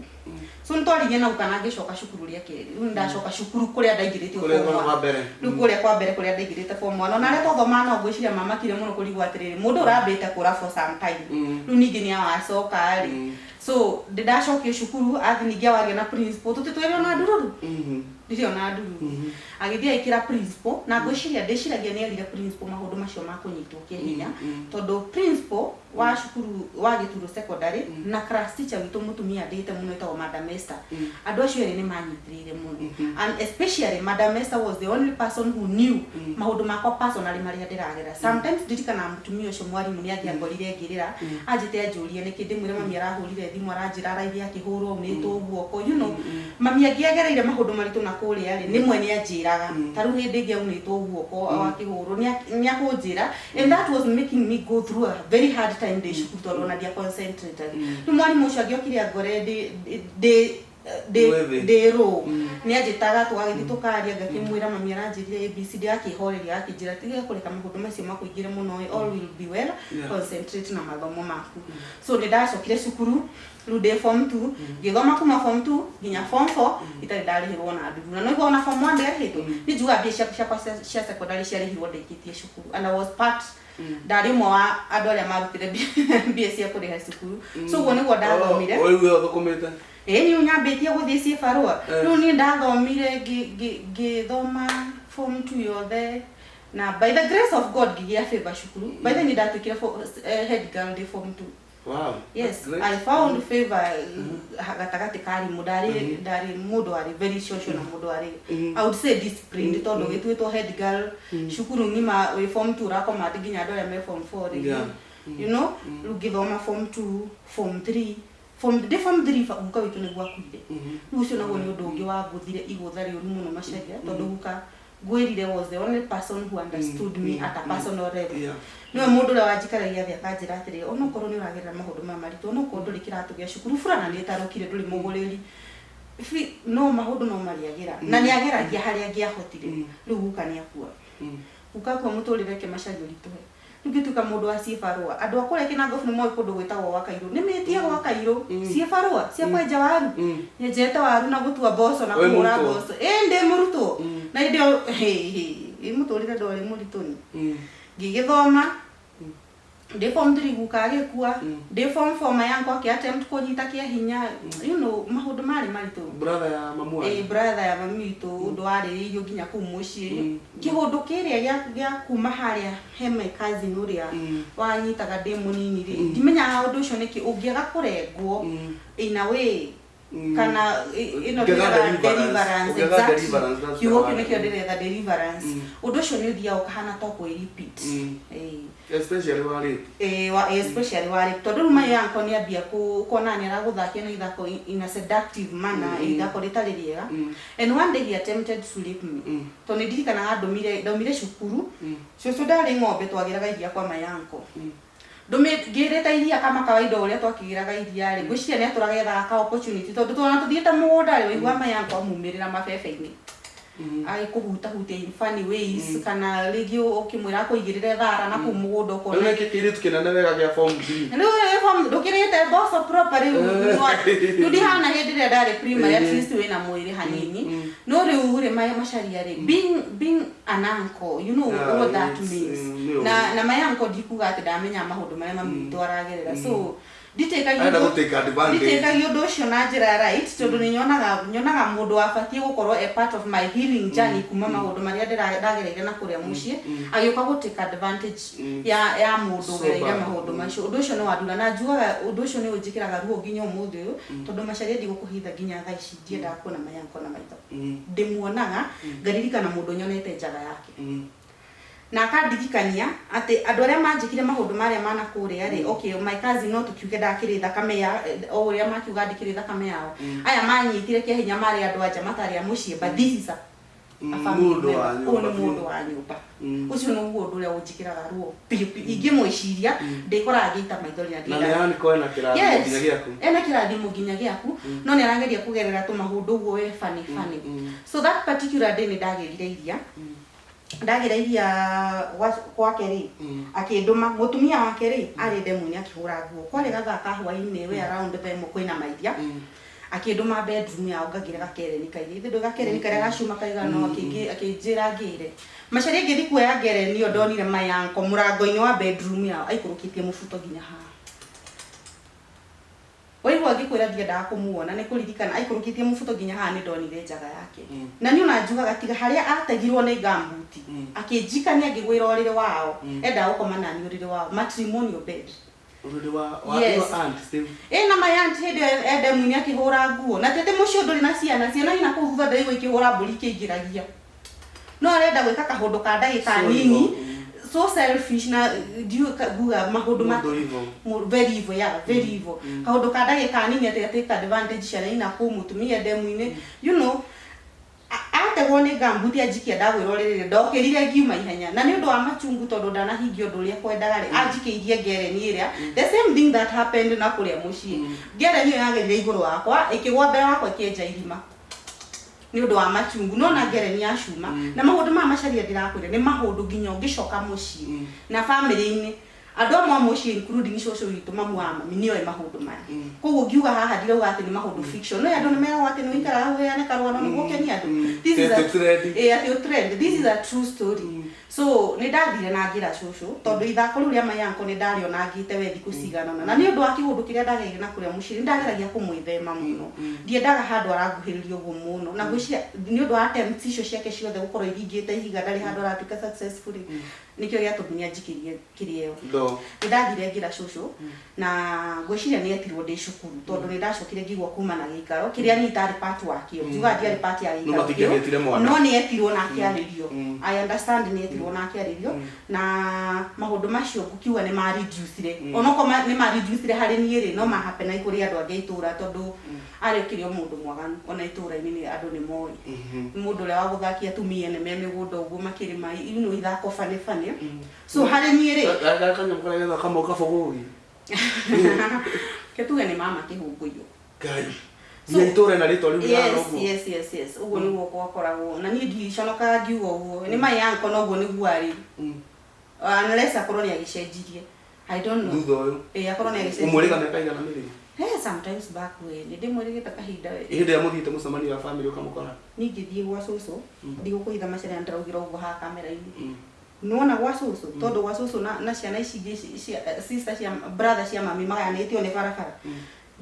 So nĩ twaririe na guka na ngĩcoka cukuru rĩa kerĩ. Rĩu nĩ ndacoka cukuru kũrĩa ndaingĩrĩtio Kũrĩa form one. Kwa mbere. Rĩu kũrĩa kwa mbere kũrĩa ndaingĩrĩte form one, ona arĩa twathomaga nao, ngwĩciria mamakire mũno kũrigwo atĩrĩrĩ, mũndũ ũrambĩte kũra for some time, rĩu ningĩ nĩ awacoka rĩ. So ndĩ ndacokio cukuru, athi ningĩ awaria na principal, tũtitwĩre ona ndururu, ndirĩ ona ndururu. Agĩthiĩ agĩkĩra principal, na ngwĩciria, ndĩciragia nĩ erire principal maũndũ macio ma kũnyitwo kĩa hinya, tondũ principal wa cukuru wa Gĩturo Secondary na class teacher witũ mũtumia ndĩte mũno ĩtagwo Madam Esther, andũ acio erĩ nĩ manyitĩrĩire mũno. And especially Madam Esther was the only person who knew maũndũ makwa personally marĩa ndĩragera. Sometimes ndirikanaga mũtumia ũcio mwarimũ nĩ angĩangorire ngĩrĩra, anjĩte anjũrie nĩkĩ, ndĩmwĩre mami arahũrire thimũ aranjĩra araithia akĩhũrwo, aunĩtwo guoko. Mami angĩagereire maũndũ maritũ na kũrĩa rĩ, rĩmwe nĩ anjĩraga, ta rĩu hĩndĩ ĩngĩ aunĩtwo guoko akĩhũrwo, nĩ akũnjĩra, and that was making me go through a very hard time ndĩ cukuru, tondũ ona ndia concentrate. Rĩu mwarimũ ũcio angĩokire angore ndĩ Mwĩthĩ. ndĩ rũ, nĩ anjĩtaga tũgagĩthiĩ tũkaria, ngakĩmwĩra mami aranjĩrire ABCD, akĩhoreria, akĩnjĩra tiga kũreka maũndũ macio makũingĩre mũno, all will be well, concentrate na mathomo maku. So nĩ ndacokire cukuru rĩu ndĩ form 2, ngĩthoma kuma form 2 nginya form 4 itarĩ ndarĩhĩrwo na nduru. Na noigua ona form 1 ndĩarĩhĩtwo. Nĩ njugaga mbia ciakwa cia secondary ciarĩhirwo ndĩkĩtie cukuru, and I was part, ndarĩ ũmwe wa andũ arĩa marutire mbia cia kũrĩha cukuru. So ũguo nĩguo ndathomire. O rĩu we ũthũkũmĩte. Ĩĩ, niĩ nyambĩtie gũthiĩ cibarũa. Rĩu niĩ ndathomire, ngĩthoma form 2 yothe, na by the grace of God ngĩgĩa favor cukuru. By the way, nĩ ndatuĩkire head girl ndĩ form 2. Yes. That's great. I found favor gatagatĩ ka arimũ. Ndarĩ mũndũ warĩ very social na mũndũ warĩ, I would say, disciplined, tondũ gĩtuĩtwo head girl cukuru ng'ima wĩ form 2, ũracommand nginya andũ arĩa me form 4 rĩ. You know, rĩu ngĩthoma form 2, form 3, form ndĩ form 3, guka witũ nĩguo akuire. Rĩu ũcio naguo nĩ ũndũ ũngĩ wangũthire igũtha rĩũru mũno, Macaria, tondũ guka ngwĩrire was the only person who understood me at a personal level. Niwe mũndũ ũrĩa wanjikaragia thĩ akanjĩra atĩrĩ, onokorwo nĩ ũragerera maũndũ maya maritũ, onokorwo ndũrĩ kĩratũ gĩa cukuru, burana nĩ ĩtarũkire, ndũrĩ mũgũrĩri. No maũndũ no marĩagĩra na nĩ ageragia harĩa angĩahotire. Rĩu guka nĩ akua. Guka akua, mũtũrĩre ke Macaria ũritũhe. Rĩu ngĩtuĩka mũndũ wa ciĩbarũa. Andũ a kũrĩa Kĩnangobu nĩ moĩ kũndũ gwĩtagwo gwa Kairũ, nĩ mĩtie gwa Kairũ ciĩbarũa cia kwenja waru. Nyenjete waru na gũtua mboco na Wĩ kũhũra mũrutwo? mboco. Ĩ, ndĩ mũrutwo. Na hĩndĩ ĩyo hĩ hĩ ĩ mũtũrĩre ndwarĩ mũritũ ni. Ngĩgĩthoma ndĩ form 3, guka agĩkua. Ndĩ form 4, my uncle akĩ attempt kũnyita kĩa hinya. Maũndũ marĩ maritũ. Brother ya mamu wanyu? Ĩ, brother ya mami witũ. Ũndũ warĩrĩirio nginya kũu mũciĩ, kĩũndũ kĩrĩa gĩa kuma harĩa he my cousin ũrĩa wanyitaga ndĩ mũnini rĩ, ndimenyaga ũndũ ũcio nĩkĩ ũngĩaga kũrengwo in a way kana ĩno Ũngĩaga twĩtaga deliverance. Deliverance, Ũngĩaga exactly. deliverance, that's the Kiugo kĩu word. nĩkĩo ndĩretha, deliverance. Ũndũ ũcio nĩ ũthiaga ũkahana ta ũkwĩ repeat. Ĩĩ. Especially wa rape. Ĩĩ, especially wa rape, tondũ rĩu my uncle nĩ ambia kuona nĩ aragũthakia na ithako in a seductive manner, ithako rĩtarĩ rĩega. And one day he attempted to rape me, tondũ nĩ ndirikanaga ndũmire ndaumire cukuru, cũcũ ndarĩ ng'ombe, twagĩraga iria kwa my uncle. Ngĩrĩte iria kama kawaida ũrĩa twakĩgĩraga iria rĩ, ngwĩciria nĩ atũraga ethaga ka opportunity, tondũ tuona tũthiĩte mũgũnda rĩ, waigua my uncle amumĩrĩra mabebe-inĩ, agĩkũhutahutia in funny ways, kana rĩngĩ ũkĩmwĩra akũigĩrĩre thara na kũu mũgũnda ũkona. Rĩu nĩkĩ kĩirĩtu kĩnene wega gĩa form 3? Rĩu ĩ form ndũkĩrĩte mboco proper rĩu. Rĩu ndihana hĩndĩ ĩrĩa ndarĩ primary, at least wĩna mwĩrĩ hanini, no rĩu rĩ Macaria rĩ, being an uncle, you know what that means. Na my uncle, ndikuga atĩ ndamenya maũndũ marĩa mami witũ aragerera, so nditĩkagia Arenda gũ-take advantage. Nditĩkagia ũndũ ũcio na njĩra ya right, tondũ nĩ nyonaga mũndũ wabatiĩ gũkorwo a part of my healing journey kuma maũndũ marĩa ndagereire na kũrĩa mũciĩ, agĩũka gũ take advantage ya mũndũ So ũgereire bad. maũndũ macio. Ũndũ ũcio nĩ wandura na njugaga ũndũ ũcio nĩ ũnjĩkĩraga ruo nginya ũmũthĩ ũyũ, tondũ Macaria, ndigũkũhitha, nginya thaa ici ndiendaga kuona my uncle na maitho. Ndĩmuonaga ngaririkana mũndũ nyonete njaga yake na akandirikania atĩ andũ arĩa manjĩkire maũndũ marĩa mana kũrĩa rĩ, okay, my cousin no tũkiuge ndakĩrĩ thakame ya o ũrĩa makiuga ndikĩrĩ thakame yao, aya manyitire kĩa hinya marĩ andũ anja matarĩ a mũciĩ, but this is a family Mũndũ wa member. Ũyũ nĩ nyũmba. Mũndũ wa nyũmba. Ũcio nĩguo ũndũ ũrĩa ũnjĩkĩraga ruo biũ biũ. Ingĩmwĩciria ndĩkoraga ngĩita maithori na Na ndiendaga. nĩ yani ko ena kĩrathimo nginya gĩaku. Ena kĩrathimo nginya gĩaku, no nĩ arageria kũgerera tũmaũndũ ũguo we funny funny. So that particular day nĩ ndagĩrire iria, ndagĩra iria gwake rĩ, akĩndũma. Mũtumia wake rĩ arĩ ndemu-inĩ akĩhũra nguo, kwarĩ gathaa ka hwaĩ-inĩ, we around them kwĩna mairia. Akĩndũma bedroom yao ngagĩre gakereni kairia ithe ndũ gakereni karĩa gacuma kaigana, akĩnjĩra ngĩre. Macaria, ngĩthi kuoya ngereni ĩyo, ndonire my uncle mũrango-inĩ wa bedroom yao aikũrũkĩtie mũbuto nginya haha. Waigua ngĩkwĩra ndiendaga kũmuona, nĩ kũririkana aikũrũkĩtie mũbuto nginya haha, nĩ ndonire njaga yake. Na niĩ ona njugaga tiga harĩa ategirwo nĩ gambuti, akĩnjikania ngĩgwĩra ũrĩrĩ wao, endaga gũkoma nani ũrĩrĩ wao, matrimonial bed. Ũrĩrĩ wa Yes. your aunt still? Ĩ, na my aunt hĩndĩ ĩyo endemu-inĩ akĩhũra nguo, na tete mũciĩ ndũrĩ na ciana, ciana ina kũu thutha ndĩraigua ikĩhũra mbũri ikĩingĩragia, no arenda gwĩka kaũndũ ka ndagĩka So nini. evil. So selfish na ndiũĩ nguga maũndũ ma Mũndũ evil. Very evil, yeah, very evil. Kaũndũ ka ndagĩka nini atĩ take advantage ciana ina kũu, mũtumia ndemu-inĩ. Ategwo nĩ gambuti anjikia, ndagwĩra ũrĩrĩ ndokĩrire ngiuma ihenya, na nĩ ũndũ wa machungu, tondũ ndanahingia ũndũ ũrĩa kwendaga rĩ, anjikĩirie ngereni ĩrĩa, the same thing that happened na kũrĩa mũciĩ. Ngereni ĩyo yagĩrire igũrũ wakwa, ĩkĩgwa mbere wakwa, ĩkĩenja irima nĩ ũndũ wa machungu. Nona ngereni ya cuma. Na maũndũ maya, Macaria, ndĩrakwĩra nĩ maũndũ nginya ũngĩcoka mũciĩ na family-inĩ, andũ amwe a mũciĩ including cũcũ witũ, mamu wa mami, nĩoĩ maũndũ maya. Koguo ngiuga haha ndirauga atĩ nĩ maũndũ fiction, no andũ nĩ meragwo atĩ nĩ ũikaraga ũheane karũgano nĩguo ũkenie andũ. This is a Atĩ trend. Ĩ, atĩ trend. This is a true story. So nĩ ndathire na ngĩra cũcũ, tondũ ithako rĩu rĩa my uncle nĩ ndarĩonangĩte we thikũ cigana ũna, na nĩ ũndũ wa kĩũndũ kĩrĩa ndagereire na kũrĩa mũciĩ, nĩ ndageragia kũmwĩthema mũno. Ndiendaga handũ aranguhĩrĩria ũguo mũno, na ngwĩciria nĩ ũndũ wa attempts icio ciake ciothe gũkorwo iringĩte ihiga, ndarĩ handũ aratuĩka successfully. Nĩkĩo gĩatũmire anjikĩrie kĩrĩa ĩyo. Ndo. Nĩ ndathire ngĩra cũcũ, na ngwĩciria nĩ etirwo ndĩ cukuru, tondũ nĩ ndacokire ngĩigua kuma na gĩikaro kĩrĩa niĩ itarĩ part wakĩo. Njugaga ndiarĩ part ya No gĩikaro matingĩagĩtire kĩu, mwana. No nĩ etirwo na akĩarĩrio. I understand, nĩ etirwo na akĩarĩrio, na maũndũ macio ngũkiuga nĩ ma reducire, onokorwo nĩ ma reducire harĩ niĩ rĩ, no ma happen kũrĩ andũ angĩ a itũra, tondũ arĩ ũkĩrĩ o mũndũ mwaganu, ona itũra-inĩ nĩ andũ nĩ moĩ. Nĩ mũndũ ũrĩa wa gũthakia atumia ene me mĩgũnda ũguo makĩrĩma, ithako bane bane. So harĩ niĩ rĩ, Kanyamũ karĩa getha kamau kabũgũgi. Ke tuge nĩ mama kĩhũngũyũ. Ngai. Nginya itũra na rĩtwa rĩu rĩhana ũguo. Yes, ũguo nĩguo gwakoragwo, na niĩ ndiconokaga ngiuga ũguo. Nĩ my uncle, na ũguo nĩguo arĩ, unless akorwo nĩ agĩcenjirie, I don't know. Thutha ũyũ. Ĩĩ, akorwo nĩ agĩcenjirie. Ũmwĩrĩga mĩaka igana mĩthiru? Hey, sometimes back we nĩ ndĩmwĩrĩgĩte kahinda we. Hĩndĩ ĩrĩa mũthiĩte mũcemanio wa family ũkamũkora? Niĩ ngĩthiĩ gwa cũcũ, ndigũkũhitha maciara, ndĩraugĩra ũguo haha kamera-inĩ. Nĩwona gwa cũcũ, tondũ gwa cũcũ na ciana ici ingĩ cia sister cia brother cia mami magayanĩtio nĩ barabara,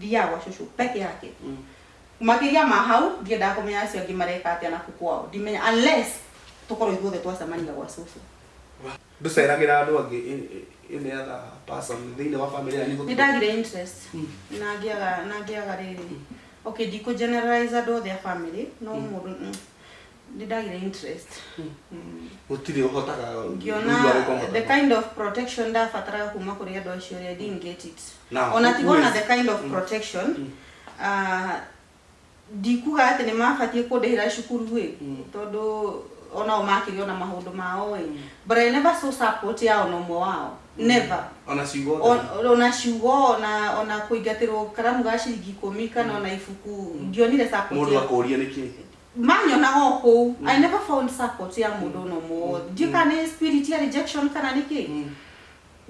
thiaga gwa cũcũ peke yake. Makĩria ma hau ndiendaga kũmenya acio angĩ mareka atĩa naku kwao, ndimenya unless tũkorwo ithuothe twacemania gwa cũcũ. Ndũceragĩra andũ angĩ, any other person thĩinĩ wa family yanyu? Nĩ ndagire interest na ngĩaga rĩrĩ, okay, ndikũ generalize andũ othe a family, no mũndũ nĩ ndagire interest. Gũtirĩ ũhotaga Ngĩona kũigua the kind of protection ndabataraga kuma kũrĩ andũ acio rĩ, I didn't get it. Now, Ona who tigona the kind of protection, ndikuga atĩ nĩ mabatiĩ kũndĩhĩra cukuru ĩ, tondũ onao makĩrĩ ona maũndũ mao ĩ, but I never saw support ya ona ũmwe wao, never. Ona ciugo? Ona ciugo, ona kũingatĩrwo karamu ga ciringi 10 kana ona ibuku, ndionire support. Mũndũ akũria nĩkĩ? Manyonaga o kũu. I never found support ya mũndũ ona ũmwe. Ndiũ kana nĩ spirit ya rejection kana nĩkĩ,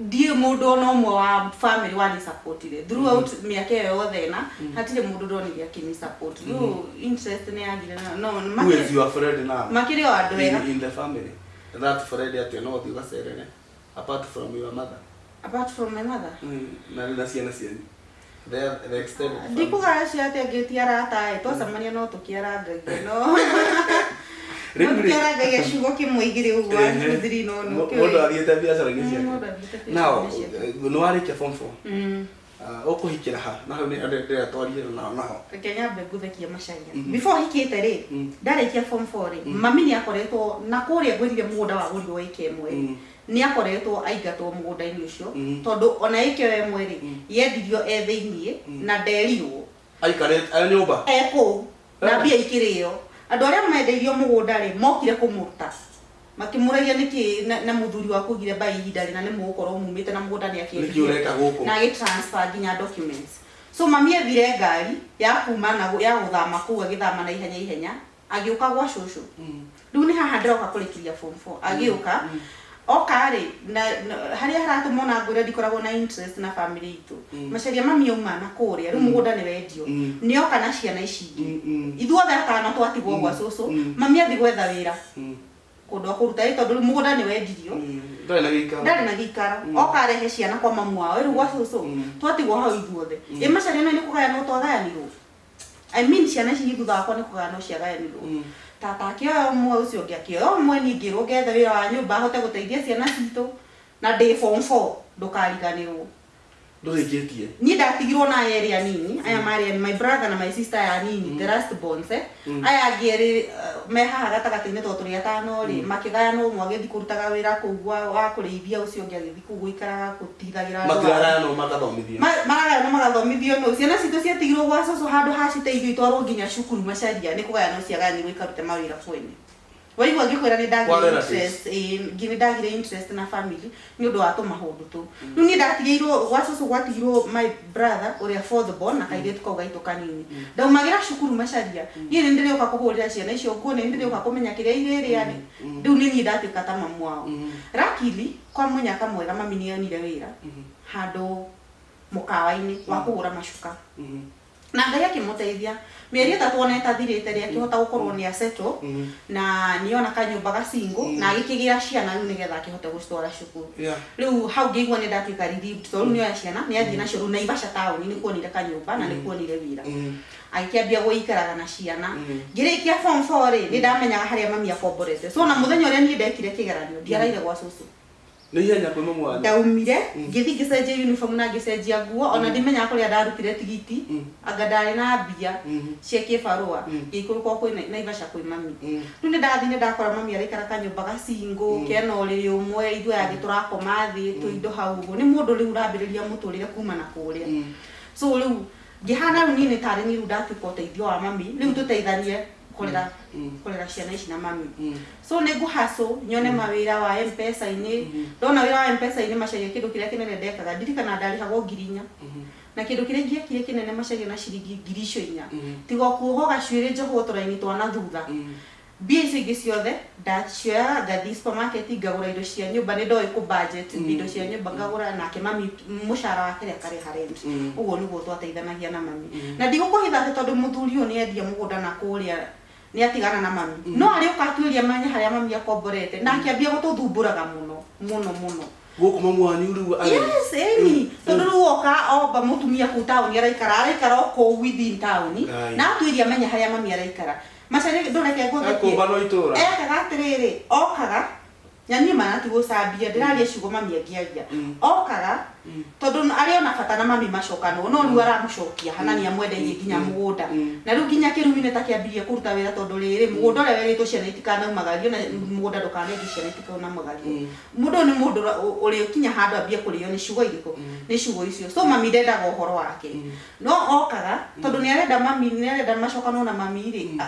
ndiĩ mũndũ ona ũmwe wa family wani supportire throughout mĩaka ĩyo yothe, na hatirĩ mũndũ ndonire akĩni support. Rĩu interest nĩ yagire na no Who is your friend now? Makĩrĩ o andũ ega. In the family, that friend atĩ no ũthiĩ ũgacerere apart from your mother? Apart from my mother? Na ciana cianyu, the extended family. Ndikuga acio atĩ angĩ ti arata ĩ, twacemania no tũkĩarangagia, no Rĩu no rĩ- tũkĩarangagia ciugo kĩmwe igĩrĩ ũguo, one, two, three, no Mũndũ athiĩte biacara-inĩ ciake. Mũndũ athiĩte Now, biacara-inĩ ciake. nĩ warĩkia form 4, ũkũhikĩra ha? Na hau nĩ ndĩrenda twarie naho naho. Reke nyambe ngũthekia macaria. Before hikĩte rĩ, ndarĩkia form 4 rĩ, mami nĩ akoretwo na kũrĩa ngwĩrire mũgũnda wagũrirwo ĩka ĩmwe rĩ, nĩ akoretwo aingatwo mũgũnda-inĩ ũcio, tondũ ona ĩka ĩyo ĩmwe rĩ, yendirio e thĩiniĩ na nderirwo. Aikarĩte arĩ nyũmba? E kũu na mbia ikĩrĩo. Andũ arĩa mendeirio mũgũnda rĩ, mokire kũmũruta makĩmũragia nĩkĩ na mũthuri waku augire mbai ihinda rĩna nĩ mũgũkorwo mumĩte na mũgũnda nĩ Nĩkĩ ũreka gũkũ? Na agĩ transfer nginya documents. So mami ethire ngari ya kuma na ya gũthama kũu, agĩthama na ihenya ihenya agĩũka gwa cũcũ. Rĩu nĩ haha ndĩroka kũrĩkĩria form 4. Agĩũka oka rĩ, na harĩa haratũma ona ngwĩre ndikoragwo na interest na family itũ, macaria, mami auma na kũrĩa rĩu mũgũnda nĩ wendio, nĩ oka na ciana ici ingĩ. Ithuothe atano twatigwo gwa cũcũ. Mami athi gwetha wĩra kũndũ akũruta ĩ, tondũ rĩu mũgũnda nĩ wendirio. Ndarĩ na gĩikaro. Ndarĩ na gĩikaro. Oka arehe ciana kwa mamu wao. Rĩu gwa cũcũ twatigwo hau ithuothe. Ĩ macaria, no nĩ kũgayanwo twagayanirwo, I mean ciana ici thutha wakwa nĩ kũgayanwo ciagayanirwo. Tata akĩoya ũmwe, ũcio ũngĩ akĩoya ũmwe, niĩ ngĩrwo ngethe wĩra wa nyũmba ahote gũteithia ciana citũ, na ndĩ form 4, ndũkariganĩrwo. Ndũrĩkĩtie. Niĩ ndatigirwo na aya erĩ anini, aya marĩ my brother na my sister ya anini, the last borns, eh. Aya angĩ erĩ me haha gatagatĩ-inĩ, tondũ tũrĩ atano rĩ, makĩgayanwo, ũmwe agĩthiĩ kũrutaga wĩra kũu wa kũrĩithia, ũcio ũngĩ agĩthiĩ kũu gũikaraga gũtigagĩra andũ. Matiragayanwo magathomithio? Maragayanwo magathomithio no ciana citũ ciatigirwo gwa cũcũ handũ ha citeithio itwarwo nginya cukuru. Macaria, nĩ kũgayanwo ciagayanirwo ikarute mawĩra kwene. Waigua ngĩkwĩra nĩ Kwa ndagire relatives. interest, ĩĩ, nĩ ndagire interest na family nĩ ũndũ wa tũmaũndũ tũu. Rĩu niĩ ndatigĩirwo gwa cũcũ, gwatigirwo my brother ũrĩa fourth born na kairĩtu kau gaitũ kanini. Ndaumagĩra cukuru, macaria, niĩ nĩ ndĩrĩũka kũhũrĩra ciana icio nguo, nĩ ndĩrĩũka kũmenya kĩrĩa irĩrĩa. Rĩu nĩ niĩ ndatuĩka ta mamu wao. Luckily, kwa mũnyaka mwega, mami nĩ onire wĩra handũ mũkawa-inĩ wa kũhũra macuka, na Ngai akĩmũteithia mĩeri 3 ona ĩtathirĩte rĩ, akĩhota gũkorwo nĩ asettle na nĩona kanyũmba gacingo na agĩkĩgĩra ciana rĩu nĩgetha akĩhote gũcitwara cukuru. Rĩu hau ngĩigua nĩ ndatuĩka relieved, tondũ rĩu nĩoya ciana nĩ athiĩ nacio rĩu Naivasha taũni, nĩ kuonire kanyũmba na nĩ kuonire wĩra, agĩkĩambia gũikaraga na ciana. Ngĩrĩkia form 4 rĩ, nĩ ndamenyaga harĩa mami akomborete, so na mũthenya ũrĩa niĩ ndekire kĩgeranio, ndiaraire gwa cũcũ. Nĩ ihenya kwĩ mamu wanyu. Ndaumire ngĩthiĩ ngĩcenjia uniform na ngĩcenjia nguo, ona ndimenyaga kũrĩa ndarutire tigiti, anga ndarĩ na mbia cia kĩbarũa, ngĩikũrũka o kwĩ Naivasha kwĩ mami. Rĩu nĩ ndathiĩ nĩ ndakora mami araikara kanyũmba gacingũ kena ũrĩrĩ ũmwe, ithuĩ aya angĩ tũrakoma thĩ tũindo hau ũguo. Nĩ mũndũ rĩu ũrambĩrĩria mũtũrĩre kuma na kũrĩa. So rĩu ngĩhana rĩu niĩ nĩ tarĩ niĩ rĩu ndatuĩka ũteithio wa mami, rĩu tũteithanie kũrera kũrera ciana ici na mami. So nĩ ngũ hustle nyone mawĩra wa M-Pesa-inĩ. Ndona wĩra wa M-Pesa-inĩ Macharia, kĩndũ kĩrĩa kĩnene ndekaga, ndirikana ndarĩhagwo 4,000, na kĩndũ kĩrĩa ingĩekire kĩnene Macharia na ciringi 4,000 icio, tiga o kuohwo gacuĩrĩ njohwo tũraini twa na thutha, mbia icio ingĩ ciothe ndacioyaga ngathiĩ supermarket ngagũra indo cia nyũmba. Nĩ ndoĩ kũ budget indo cia nyũmba, ngagũra, nake mami mũcara wake rĩ akarĩha rent. Ũguo nĩguo twateithanagia na mami. Na ndigũkũhitha atĩ tondũ mũthuri ũyũ nĩ endia mũgũnda na kũrĩa nĩ atigana na mami, no arĩũka atuĩria manye harĩa mami akomborete, na akĩambia gũtũthumbũraga mũno mũno mũno. Gũkũ mamu wanyu rĩu arĩ? Yes, ĩni, tondũ rĩu oka omba mũtumia kũu taũni, araikara o kũu within taũni. Ngai. Na atuĩria menya harĩa mami araikara. Macaria, ndũreke ngũthekie. Ekũmba no itũra. Ekaga atĩrĩrĩ, okaga na niĩ mana ti gũcambia, ndĩraria ciugo mami angĩaria. Okaga tondũ arĩ ona bata na mami macokanwo, no rĩu aramũcokia hana nĩ amwendeirie nginya mũgũnda, na rĩu nginya kĩrumi nĩ ta kĩambirie kũruta wĩra, tondũ rĩrĩ mũgũnda ũrĩa werĩtwo ciana itikaнаumagario, na mũgũnda ndũkanendio, ciana itikaunamagario. Mũndũ ũyũ nĩ mũndũ ũrĩ ũkinya handũ ambie kũrĩo nĩ ciugo irĩkũ, nĩ ciugo icio. So mami ndendaga ũhoro wake, no okaga tondũ nĩ arenda mami, nĩ arenda macokanwo na mami rĩ,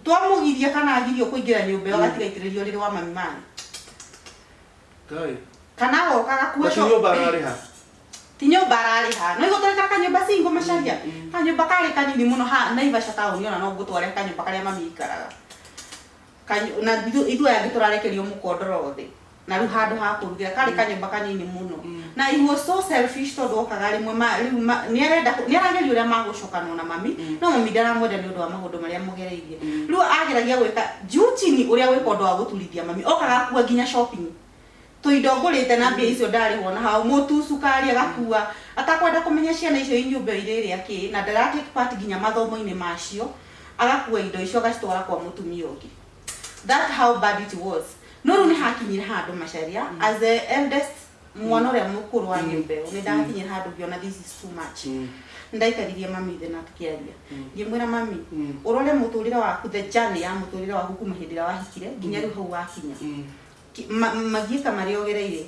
twamũgiria kana agirio kũingĩra nyũmba ĩyo, agatiga aitĩrĩrio ũrĩrĩ wa mami maĩ. Ngai. Kana agoka agakua. Na ti nyũmba ararĩha? Ti nyũmba ararĩha, no igũtũrĩkara kanyũmba single. Macaria, kanyũmba karĩ kanini mũno ha Naivasha taũni, ona no ngũtware kanyũmba karĩa mami aikaraga. Na ithuĩ aya angĩ tũrarekerio mũkondoro thĩ, na rĩu handũ ha kũrugĩra karĩ kanyũmba kanini mũno. Na he was so selfish, tondũ okaga rĩmwe rĩu nĩ arenda nĩ arageria ũrĩa magũcokanwo na mami, no mami ndaramwenda nĩ ũndũ wa maũndũ marĩa mũgereirie. Rĩu ageragia gwĩka juu chini ũrĩa gwĩka ũndũ wa gũturithia mami. Okaga akua nginya shopping, tũindo ngũrĩte na mbia icio ndarĩhwo na hau, mũtu, cukari, agakua atakwenda kũmenya ciana icio i nyũmba ĩyo irĩrĩa kĩ, na ndara take part nginya mathomo-inĩ macio. Agakua indo icio agacitwara kwa mũtumia ũngĩ. That how bad it was. No rĩu nĩ hakinyire handũ, Macaria, as the eldest, mwana ũrĩa mũkũrũ wa nyũmba ĩyo, nĩ ndakinyire handũ ngĩona this is too much. Nĩ ndaikaririe mami thĩ na tũkĩaria, ngĩmwĩra, "Mami, ũrore mũtũrĩre waku, the journey ya mũtũrĩre waku kuma hĩndĩ ĩrĩa wahikire nginya rĩu hau wakinya, magiĩka marĩa ũgereire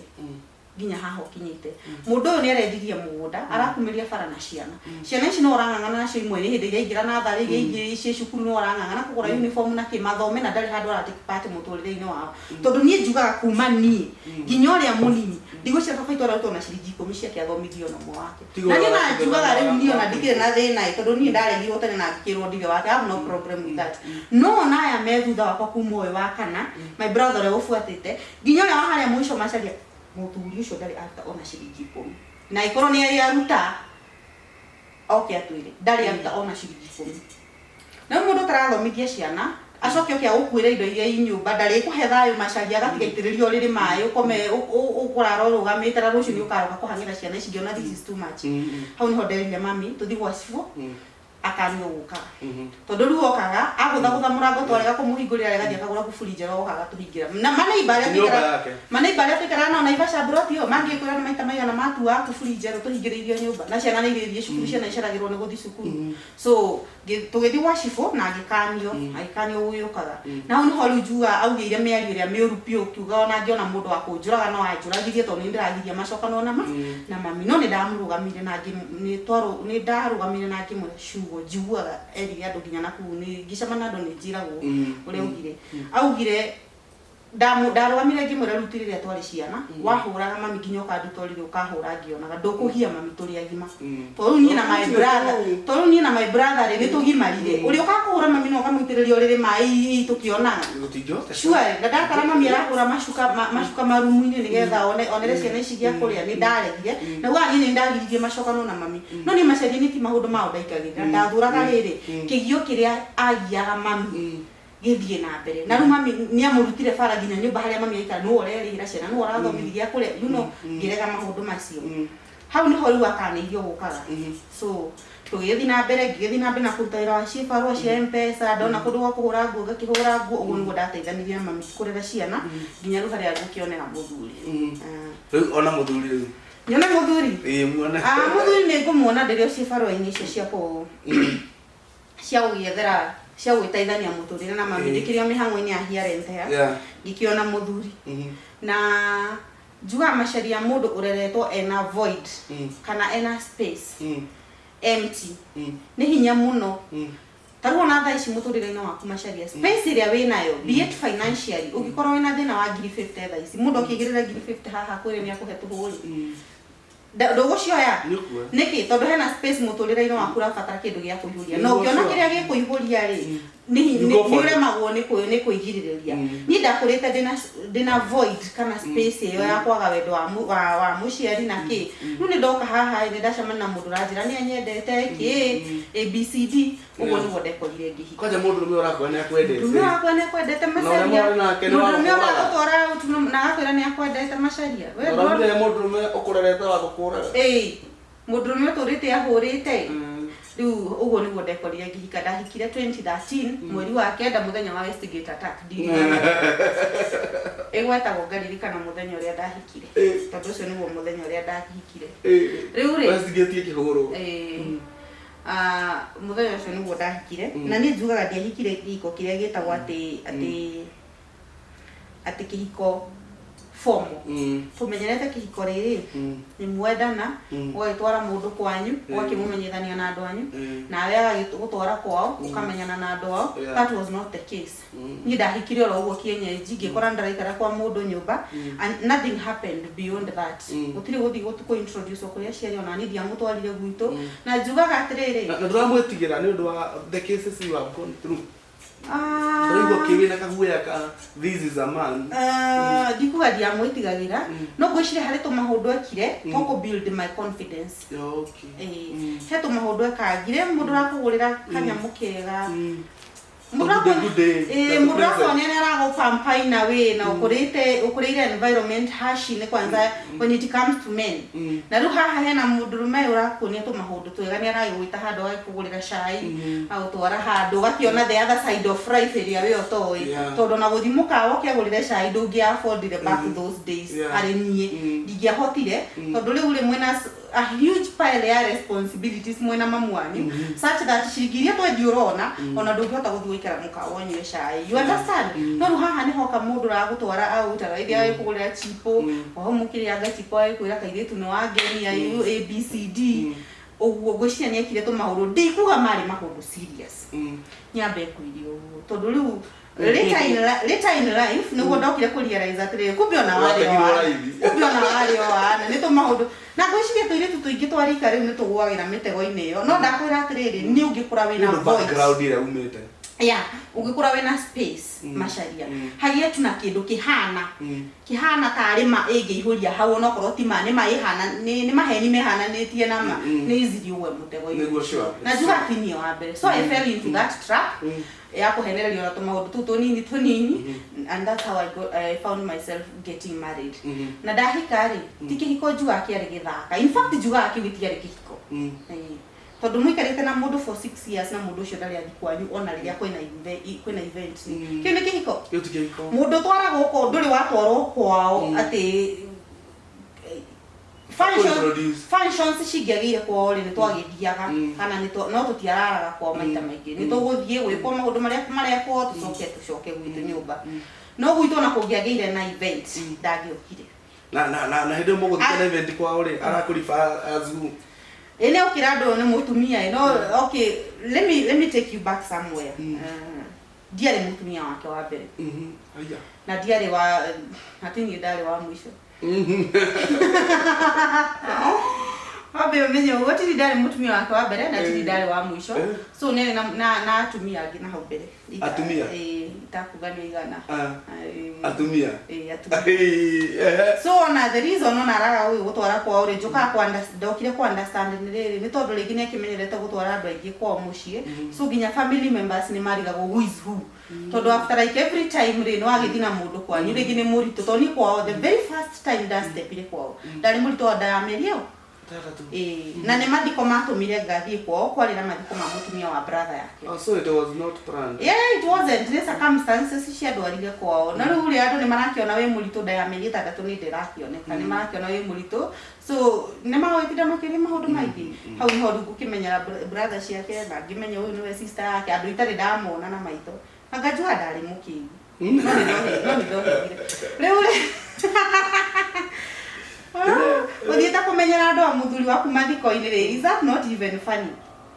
nginya haha ũkinyĩte. Mũndũ ũyũ nĩ arendirie mũgũnda, arakumĩria bara na ciana. Ciana ici no ũrang'ang'ana nacio, imwe nĩ hĩndĩ iraingĩra natharĩ, iria ingĩ ciĩ cukuru, no ũrang'ang'ana kũgũra uniform na kĩ mathome, na ndarĩ handũ ara take part mũtũrĩre-inĩ wao, tondũ niĩ njugaga kuma niĩ nginya ũrĩa mũnini, ndigwĩciria baba witũ ararutwo na ciringi 10 ciake athomithio ona ũmwe wake." Tiga Na niĩ ũrĩa na njugaga rĩu niĩ ona ndikĩrĩ na thĩna ĩ, tondũ niĩ ndaregirwo tene na ngĩkĩrwo ndirĩ wake. I have no problem with that. No ona aya me thutha wakwa, kuma ũyũ wa kana, my brother ũrĩa ũbuatĩte, nginya ũrĩa wa harĩa mũico, Macaria, mũthuri ũcio ndarĩ aruta ona ciringi 10. Na ĩkorwo nĩ arĩ aruta, oke atwĩre ndarĩ aruta ona ciringi 10. Na rĩu mũndũ ũtarathomithia ciana acoke oke agũkuĩra indo iria i nyũmba, ndarĩkũhe thayũ. Macaria, agatiga aitĩrĩrio ũrĩrĩ maĩ, ũkome ũkũrara ũrũgamĩte, na rũciũ nĩ ũkaroka kũhang'ĩra ciana ici. Ngĩona this is too much. Hau nĩho nderire mami tũthiĩ gwa cibũ akanio gũkaga, tondũ rĩu okaga agũthagũtha mũrango, twarega kũmũhingũrĩra, agathiĩ akagũra kuburi njerũ, oka agatũhingĩra. Na maneiba arĩa Ti nyũmba tũikaraga yake. Maneiba arĩa tũikaraga nao Naivasha mburoti ĩyo mangĩkwĩra nĩ maita maigana matua kuburi njerũ tũhingĩrĩirio nyũmba, na ciana nĩ irĩthiĩ cukuru, ciana iceragĩrwo nĩ gũthiĩ cukuru. So tũgĩthiĩ gwa cibũ na agĩkanio gũgĩũkaga. Na hau nĩho rĩu njuga augĩire mĩario ĩrĩa mĩũru biũ, kiuga ona angĩona mũndũ wa kũnjũraga no anjũragirie, tondũ nĩ ndĩragiria macokanwo na mami. No nĩ ndamũrũgamire na nĩ ndarũgamire na ngĩmwĩra ciugo njiguaga erire andũ nginya na kũu nĩ ngĩcemania na andũ nĩ njĩragwo ũrĩa augire. Ndarũgamire ngĩmwĩra, "Rĩu ti rĩrĩa twarĩ ciana wahũraga mami nginya ũkanduta ũrĩrĩ, ũkahũra ngĩonaga, ndũkũgia mami tũrĩ agima, tondũ rĩu niĩ na my brother, tondũ rĩu niĩ na my brother rĩ, nĩ tũgimarire, ũrĩa ũkakũhũra mami no ũkamũitĩrĩria ũrĩrĩ maĩ tũkĩonaga." Gũtingĩhoteka. Sure, na ndakora mami arahũra macuka marumu-inĩ nĩgetha onere ciana ici gĩa kũrĩa, nĩ ndaregire. Na ugaga niĩ nĩ ndagiririe macokano na mami, no niĩ Macaria nĩ ti maũndũ mao ndaikagĩrĩra, ndathũraga rĩrĩ kĩgio kĩrĩa agiaga mami gĩthiĩ na mbere. Na rĩu mami nĩ amũrutire bara nginya nyũmba harĩa mami aikara, nĩwe ũrerĩhĩra ciana, nĩwe ũrathomithia gĩa kũrĩa, ngĩrega maũndũ macio. Hau nĩho rĩu akanĩirio gũkaga. So tũgĩgĩthiĩ na mbere, ngĩgĩthiĩ na mbere na kũruta wĩra wa cibarũa cia Mpesa, ndona kũndũ gwa kũhũra nguo ngakĩhũra nguo, ũguo nĩguo ndateithanirie na mami kũrera ciana nginya rĩu harĩa ngũkĩonera mũthuri. Ah. Rĩu ona mũthuri rĩu. Nyone mũthuri? Ĩĩ, muone. Ah, mũthuri nĩ ngũmuona ndĩrĩ o cibarũa-inĩ icio cia kũ cia gũgĩethera cia gwĩteithania mũtũrĩre na mami. Ndĩkĩrĩ o mĩhang'o-inĩ ya here and there. Ngĩkĩona mũthuri. Na njugaga macaria mũndũ ũreretwo ena void kana ena space empty nĩ hinya mũno. Ta rĩu ona thaa ici mũtũrĩre-inĩ waku macaria space ĩrĩa wĩnayo, be it financially, ũngĩkorwo wĩna thĩna wa ngiri 50 thaa ici, mũndũ akĩigĩrĩra ngiri 50 haha akwĩre nĩ akũhe tũhũ rĩ, ndũgũcioya. Nĩũkuoya. Nĩkĩ? Tondũ hena space mũtũrĩre-inĩ waku ũrabatara kĩndũ gĩa kũihũria. Na Nĩguo ũngĩona sure. kĩrĩa gĩkũihũria rĩ, nĩ You go for it. ũremagwo nĩ kwĩgirĩrĩria. Niĩ ndakũrĩte ndĩna void kana space ĩyo ya kwaga wendo wa mũciari na kĩ. Rĩu nĩ ndoka haha ĩ, nĩ ndacemania na mũndũ ũranjĩra nĩ anyendete kĩ, ABCD, ũguo nĩguo ndekorire ngĩhika. Kwanja mũndũrũme ũrakwĩra nĩ akwendete. Mũndũrũme ũrakwĩra nĩ akwendete Na ũrĩa macaria. mwarĩ nake nĩ Mũndũrũme wagũkũraga. ũragũtwara out na agakwĩra nĩ akwendete macaria. We Na ndũrona- ũramenya mũndũrũme ũkũrerete wa gũkũraga. Ĩĩ, mũndũrũme ũtũrĩte ahũrĩte. Rĩu ũguo nĩguo ndekorire ngĩhika. Ndahikire 2013 mweri wa kenda mũthenya wa Westgate attack. Ndirikanaga. Ĩgwetagwo ngaririkana mũthenya ũrĩa ndahikire. Tondũ ũcio nĩguo mũthenya ũrĩa ndahikire. Rĩu rĩ, Westgate ĩkĩhũrwo. Ĩĩ. Ah, mũthenya ũcio nĩguo ndahikire. Na niĩ njugaga ndiahikire kĩhiko kĩrĩa gĩtagwo atĩ kĩhiko formal. Tũmenyerete kĩhiko rĩrĩ, nĩ mwendana, ũgagĩtwara mũndũ kwanyu, ũgakĩmũmenyithania na andũ anyu, nawe agagĩgũtwara kwao, ũkamenyana na andũ ao. That was not the case. Niĩ ndahikire oro ũguo kienyeji, ngĩkora ndĩraikara kwa mũndũ nyũmba, and nothing happened beyond that. Gũtirĩ gũthiĩ kũ introduce kũrĩ aciari, ona niĩ ndiamũtwarire gwitũ. Na njugaga atĩrĩrĩ, Na ndũramwĩtigĩra nĩ ũndũ wa the cases you have gone through. Ah, Ndũraigua kĩwĩ na kaguoya ka this is a man. Ah, ndikuga ndiamwĩtigagĩra, no ngwĩciria harĩ tũmaũndũ ekire twa build my confidence. Ĩĩ, he tũmaũndũ ekangire, mũndũ ũrakũgũrĩra kanyamũ kega, mũndũ Good day, good day. Ĩĩ, That's mũndũ a present. ũrakuonia nĩ aragũpamper in a way na ũkũrĩire environment harsh nĩ kwanza when it comes to men. Na rĩu haha hena mũndũrũme ũrakuonia tũmaũndũ twega, nĩ aragĩgwĩta handũ agagĩkũgũrĩra cai, agũtwara handũ ũgakĩona the other side of life ĩrĩa we ũtoĩ. Tondũ ona gũthiĩ mũkawa ũkĩagũrĩre cai ndũngĩ affordire back those days. Arĩ niĩ ndingĩahotire, tondũ rĩu rĩ mwĩna a huge pile ya responsibilities mwĩna mamu wanyu, such that ciringi iria twendia ũrona ona ndũngĩhota gũthiĩ gũikara mũkawa ũnyue cai, you understand? No rĩu haha nĩ hoka mũndũ ũragũtwara out, agagĩthiĩ agagĩkũgũrĩra chipo, oho mũkĩrĩanga chipo agagĩkwĩra kairĩtu nĩ wangenia, you ABCD. Ũguo ngwĩciria nĩ ekire tũmaũndũ, ndikuga marĩ maũndũ serious. Nyambe ngwĩre ũguo tondũ rĩu later in life nĩguo ndokire kũ realize atĩrĩrĩ, kumbe ona warĩ o Wategirwo raithi. Kumbe ona warĩ o wana nĩ tũmaũndũ. Na ngwĩciria tũirĩtu tũingĩ twa rika rĩu nĩ tũgũagĩra mĩtego-inĩ ĩyo, no ndakwĩra atĩrĩrĩ, nĩ ũngĩkũra wĩna Nĩ ũndũ void background ĩrĩa umĩte. Yeah, ũngĩkũra wĩna space macaria, hagĩe tu na kĩndũ kĩhana tarĩ ma ĩngĩihũria hau, onokorwo ti ma, nĩ ma ĩhana nĩ maheni mehananĩtie na ma, nĩ easily ũgwe mũtego-inĩ Nĩguo ũcio. Na njuga ti niĩ wa mbere, so I fell into that trap ya kũhenererio na tũmaũndũ tũu tũnini tũnini, and that's how I found myself getting married. Na ndahika rĩ, ti kĩhiko njugaga kĩarĩ gĩthaka. In fact njugaga kĩu gĩtiarĩ kĩhiko. Ĩĩ. Tondũ mũikarĩte na mũndũ for 6 years na mũndũ ũcio ndarĩ athi kwanyu ona rĩrĩa kwĩna event. Kĩu nĩ kĩhiko? Kĩu ti kĩhiko. Mũndũ ũtwaragwo kũ ndũrĩ watwarwo kwao atĩ function Introduce. Functions cingĩagĩire kwao rĩ, nĩ twagĩthiaga kana no tũtiararaga kwao maita maingĩ, nĩ tũgũthiĩ gwĩkwo maũndũ marĩa marekwo, tũcoke gwitũ nyũmba. No gwitũ ona kũngĩagĩire na event ndangĩokire. Na hĩndĩ ĩyo mũgũthiĩ na event kwao rĩ, arakũriba as who? Ĩ, nĩ okĩra andũ nĩ mũtumia ĩ, no okay, let me take you back somewhere. Ndiarĩ mũtumia wake wa mbere. Aya. Na ndiarĩ wa ati niĩ ndarĩ wa mũico. Wambe ũmenye ũguo, tiri ndarĩ mũtumia wake wa mbere na tiri ndarĩ wa mũico. So nĩ na atumia angĩ na hau mbere. Atumia? Ĩĩ, itakuga nĩ igana. Ah. Ĩĩ. Atumia? Ĩĩ, atumia. So ona the reason ona araga gũgĩgũtwara kwao rĩ, njũkaga ndokire ku understand nĩ rĩrĩ, nĩ tondũ rĩngĩ nĩ akĩmenyerete gũtwara andũ aingĩ kwao mũciĩ, so nginya family members nĩ marigagwo who is who, tondũ after like every time rĩ, nĩ wagĩthiĩ na mũndũ kwanyu rĩngĩ nĩ mũritũ, tondũ niĩ kwao the very first time ndastepire kwao ndarĩ mũritũ wa nda ya mĩeri ĩyo. Ĩtandatũ. Ĩĩ, na nĩ mathiko matũmire ngathiĩ kwao, kwarĩ na mathiko ma mũtumia wa brother yake. Oh, so it was not planned. Yeah, it wasn't. Nĩ circumstances ciandwarire kwao. Na rĩu rĩ, andũ nĩ marakĩona wĩ mũritũ, nda ya mĩeri 6 nĩ ndĩrakĩoneka, nĩ marakĩona wĩ mũritũ, so nĩ magũgĩtinda makĩria maũndũ maingĩ. Hau nĩho rĩu ngũkĩmenyera brother ciake na ngĩmenya ũyũ nĩwe sister yake, andũ itarĩ ndamona na maitho. Na ngajua ndarĩ mũkĩgu. No nĩ ndohĩgire. Rĩu rĩ, ũthiĩte kũmenyera andũ a mũthuri waku mathiko-inĩ rĩ, is that not even funny?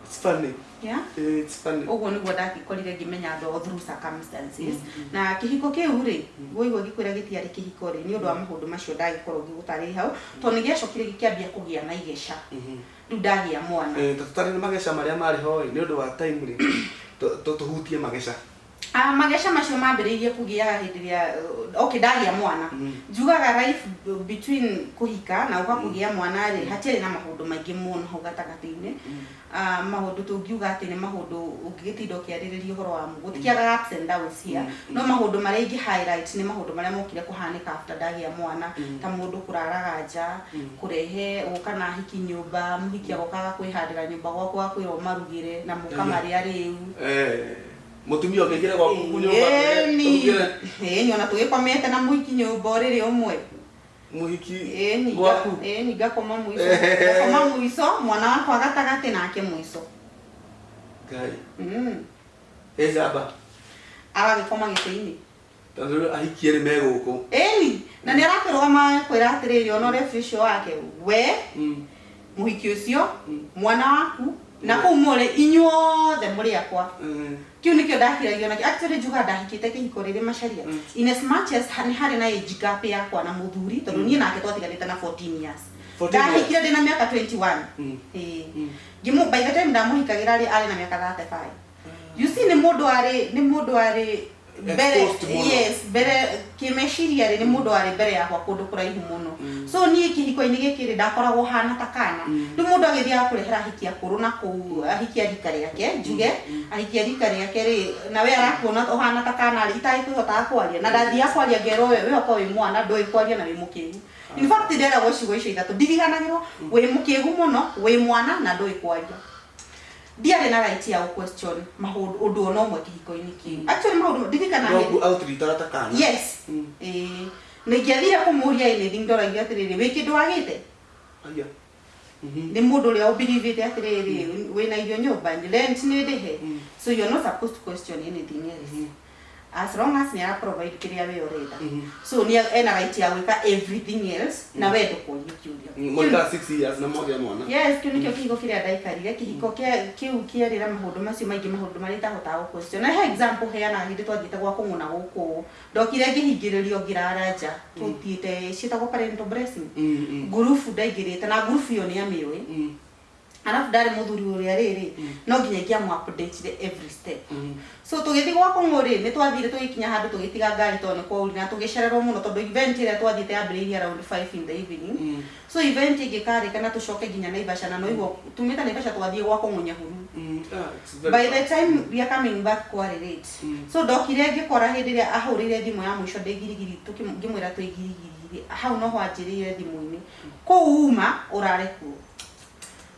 It's funny. Yeah? It's funny. Ũguo nĩguo ndagĩkorire ngĩmenya andũ through circumstances. Na kĩhiko kĩu rĩ, waigua gĩkwĩra gĩtiarĩ kĩhiko rĩ, nĩ ũndũ wa maũndũ macio ndagĩkorwo ngĩgũtarĩria hau, tondũ nĩ gĩacokire gĩkĩambia kũgĩa na igeca. Rĩu ndagĩa mwana. Ta tũtarĩ na mageca marĩa marĩ ho ĩ, nĩ ũndũ wa time rĩ, tũhutie mageca. Ah, mageca macio mambĩrĩirie kũgĩaga hĩndĩ ĩrĩa, okay, ndagĩa mwana. Njugaga life between kũhika na gũka kũgĩa mwana rĩ, hatiarĩ na maũndũ maingĩ mũno hau gatagatĩ-inĩ. Ah, maũndũ tũngiuga atĩ nĩ maũndũ ũngĩgĩtinda ũkĩarĩrĩria ũhoro wamo, gũtikĩagaga ups and downs here, no maũndũ marĩa ingĩ highlight nĩ maũndũ marĩa mokire kũhanĩka after ndagĩa mwana, ta mũndũ kũraraga nja, kũrehe gũka na ahiki nyũmba, mũhiki agokaga kwĩhandĩra nyũmba gwaku, agakwĩra ũmarugĩre na mũkamarĩa rĩu. Mũtumia ũngĩingĩra gwaku nyũmba? Ĩni. Ũrugĩre? Ĩni, ona tũgĩkomete na mũhiki nyũmba ũrĩrĩ ũmwe. Mũhiki? Ĩni. Gwaku? Ĩni, ngakoma mũico, ngakoma mũico, mwana wakwa gatagatĩ nake mũico. Ngai. Ĩ njamba. Agagĩkoma gĩtĩ-inĩ. Tondũ rĩu ahiki erĩ me gũkũ. Ĩni, na nĩ arakĩrũgama kwĩra atĩrĩrĩ, ona ũrĩa ũcio wake we, mũhiki ũcio, mwana waku na kũu mũrĩ inyuothe mũrĩ akwa. Kĩu nĩkĩo ndakiragio nakĩo. Actually njugaga ndahikĩte kĩhiko rĩrĩ Macharia, in as much as nĩ harĩ na age gap yakwa na mũthuri, tondũ niĩ nake twatiganĩte na 14 years. 14 years. Ndahikire ndĩ na mĩaka 21. Ĩĩ. By the time ndamũhikagĩra rĩ, arĩ na mĩaka 35. You see, nĩ mũndũ warĩ mbere. Exposed mũno. Yes, mbere kĩmeciria rĩ, nĩ mũndũ warĩ mbere yakwa kũndũ kũraihu mũno. So niĩ kĩhiko-inĩ gĩkĩ rĩ, ndakoragwo hana ta kana. Rĩu mũndũ agĩthiaga kũrehera ahiki akũrũ na kũu, ahiki a rika rĩake, njuge ahiki a rika rĩake rĩ, na we arakuona ũhana ta kana rĩ, itagĩkwĩhotaga kwaria, na ndathiaga kwaria ngerwo we wĩhoka wĩ mwana, ndũĩ kwaria na wĩ mũkĩgu. In fact nderagwo ciugo icio ithatũ ndiriganagĩrwo: wĩ mũkĩgu mũno, wĩ mwana na ndũĩ kwaria. Ndiarĩ na right ya gũ question maũndũ ũndũ ona ũmwe kĩhiko-inĩ kĩu. Actually maũndũ ndirikanaga No aũtiritaga ta kana. Yes. Ĩĩ, na ingĩathire kũmũria anything, ndoragia atĩrĩrĩ, wĩ kĩndũ wagĩte? Aya. Nĩ mũndũ ũrĩa ũbelievĩte atĩrĩrĩ, wĩna irio nyũmba, rent nĩ ndĩhe, so you're not supposed to question anything else as long as nĩ ara provide kĩrĩa we ũrenda. So nĩ ena right ya gwĩka everything else na we ndũkũrio kĩũria. Mũikara 6 years na mwagĩa mwana. Yes, kĩu nĩkĩo kĩhiko kĩrĩa ndaikarire. Kĩhiko kĩu kĩarĩ na maũndũ macio maingĩ, maũndũ marĩa itahotaga gũ question. Na he example heanaga, hĩndĩ twathiĩte gwa kũng'ũna gũkũ, ndokire ngĩhingĩrĩrio ngĩrara nja, tũthiĩte ciĩtagwo parental blessing. Ngurubu ndaingĩrĩte na ngurubu ĩyo nĩ amĩũĩ. Arabu ndarĩ mũthuri ũrĩa rĩrĩ no nginya ingĩamũ update every step. So tũgĩthiĩ gwa kũng'ũ rĩ, nĩ twathire tũgĩkinya handũ tũgĩtiga ngari tondũ nĩ kwaurire na tũgĩcererwo mũno, tondũ event ĩrĩa twathiĩte yambĩrĩirie around 5 in the evening. So event ĩngĩkarĩka na tũcoke nginya Naivasha, na noiguo tumĩte Naivasha twathiĩ gwa kũng'ũ Nyahururu. Ah, it's very By the time we are coming back kwarĩ late. So ndokire ngĩkora hĩndĩ ĩrĩa ahũrĩire thimũ ya mũico ndĩ Girigiri, ngĩmwĩra twĩ Girigiri, hau noho anjĩrĩire thimũ-inĩ, kũu uma ũrare kuo,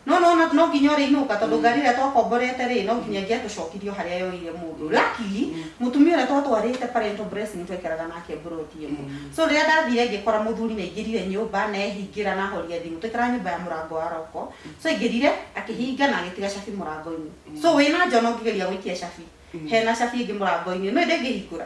no nginya ũrĩinũka, tondũ ngari ĩrĩa twakomborete rĩ, no nginya ingĩatũcokirio harĩa yoire mũndũ. Luckily mũtumia ũrĩa twatwarĩte parental blessing twekeraga nake mburoti ĩmwe. So rĩrĩa ndathire ngĩkora mũthuri nĩ aingĩrire nyũmba na ehingĩra na ahoria thimũ. Twaikaraga nyũmba ya mũrango wa roko, so aingĩrire akĩhinga na agĩtiga cabi mũrango-inĩ. So wĩna njono ũngĩgeria gũikia cabi, hena cabi ĩngĩ mũrango-inĩ no ndĩngĩhingũra.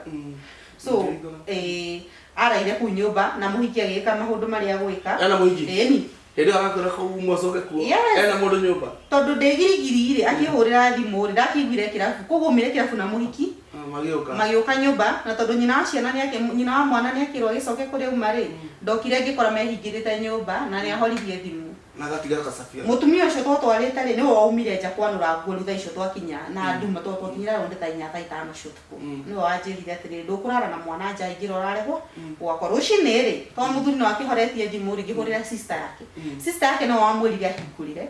So Ndĩngĩhingũra. Araire kũu nyũmba na mũhiki agĩka maũndũ marĩa agwĩka. Ena mũhiki? Ĩni. Hĩndĩ ĩyo agakwĩra kũu mwacoke kuo? Yes. Ena mũndũ nyũmba? Tondũ ndĩ Girigiri rĩ, akĩhũrĩra thimũ rĩ, ndakĩiguire kĩrabu, koguo umire kĩrabu na mũhiki. Ah, magĩũka. Magĩũka nyũmba, na tondũ nyina wa ciana nĩ nyina wa mwana nĩ akĩrwo agĩcoke kũrĩa auma rĩ, ndokire ngĩkora mehingĩrĩte nyũmba na nĩ ahoririe thimũ. Na agatiga gacabia. Mũtumia ũcio twatwarĩte rĩ, nĩwe waumire nja kwanũra nguo rĩu thaa icio twakinya na nduma, tondũ twakinyire around thaa 4, thaa 5 cia ũtukũ. Nĩwe wanjĩrire atĩrĩrĩ, ndũkũrara na mwana nja, ingĩra ũrarehwo gwakwa rũcinĩ rĩ, tondũ mũthuri no akĩhoretie thimũ rĩ, ngĩhũrĩra sister yake. Sister yake nĩwe wamwĩrire ahingũrĩre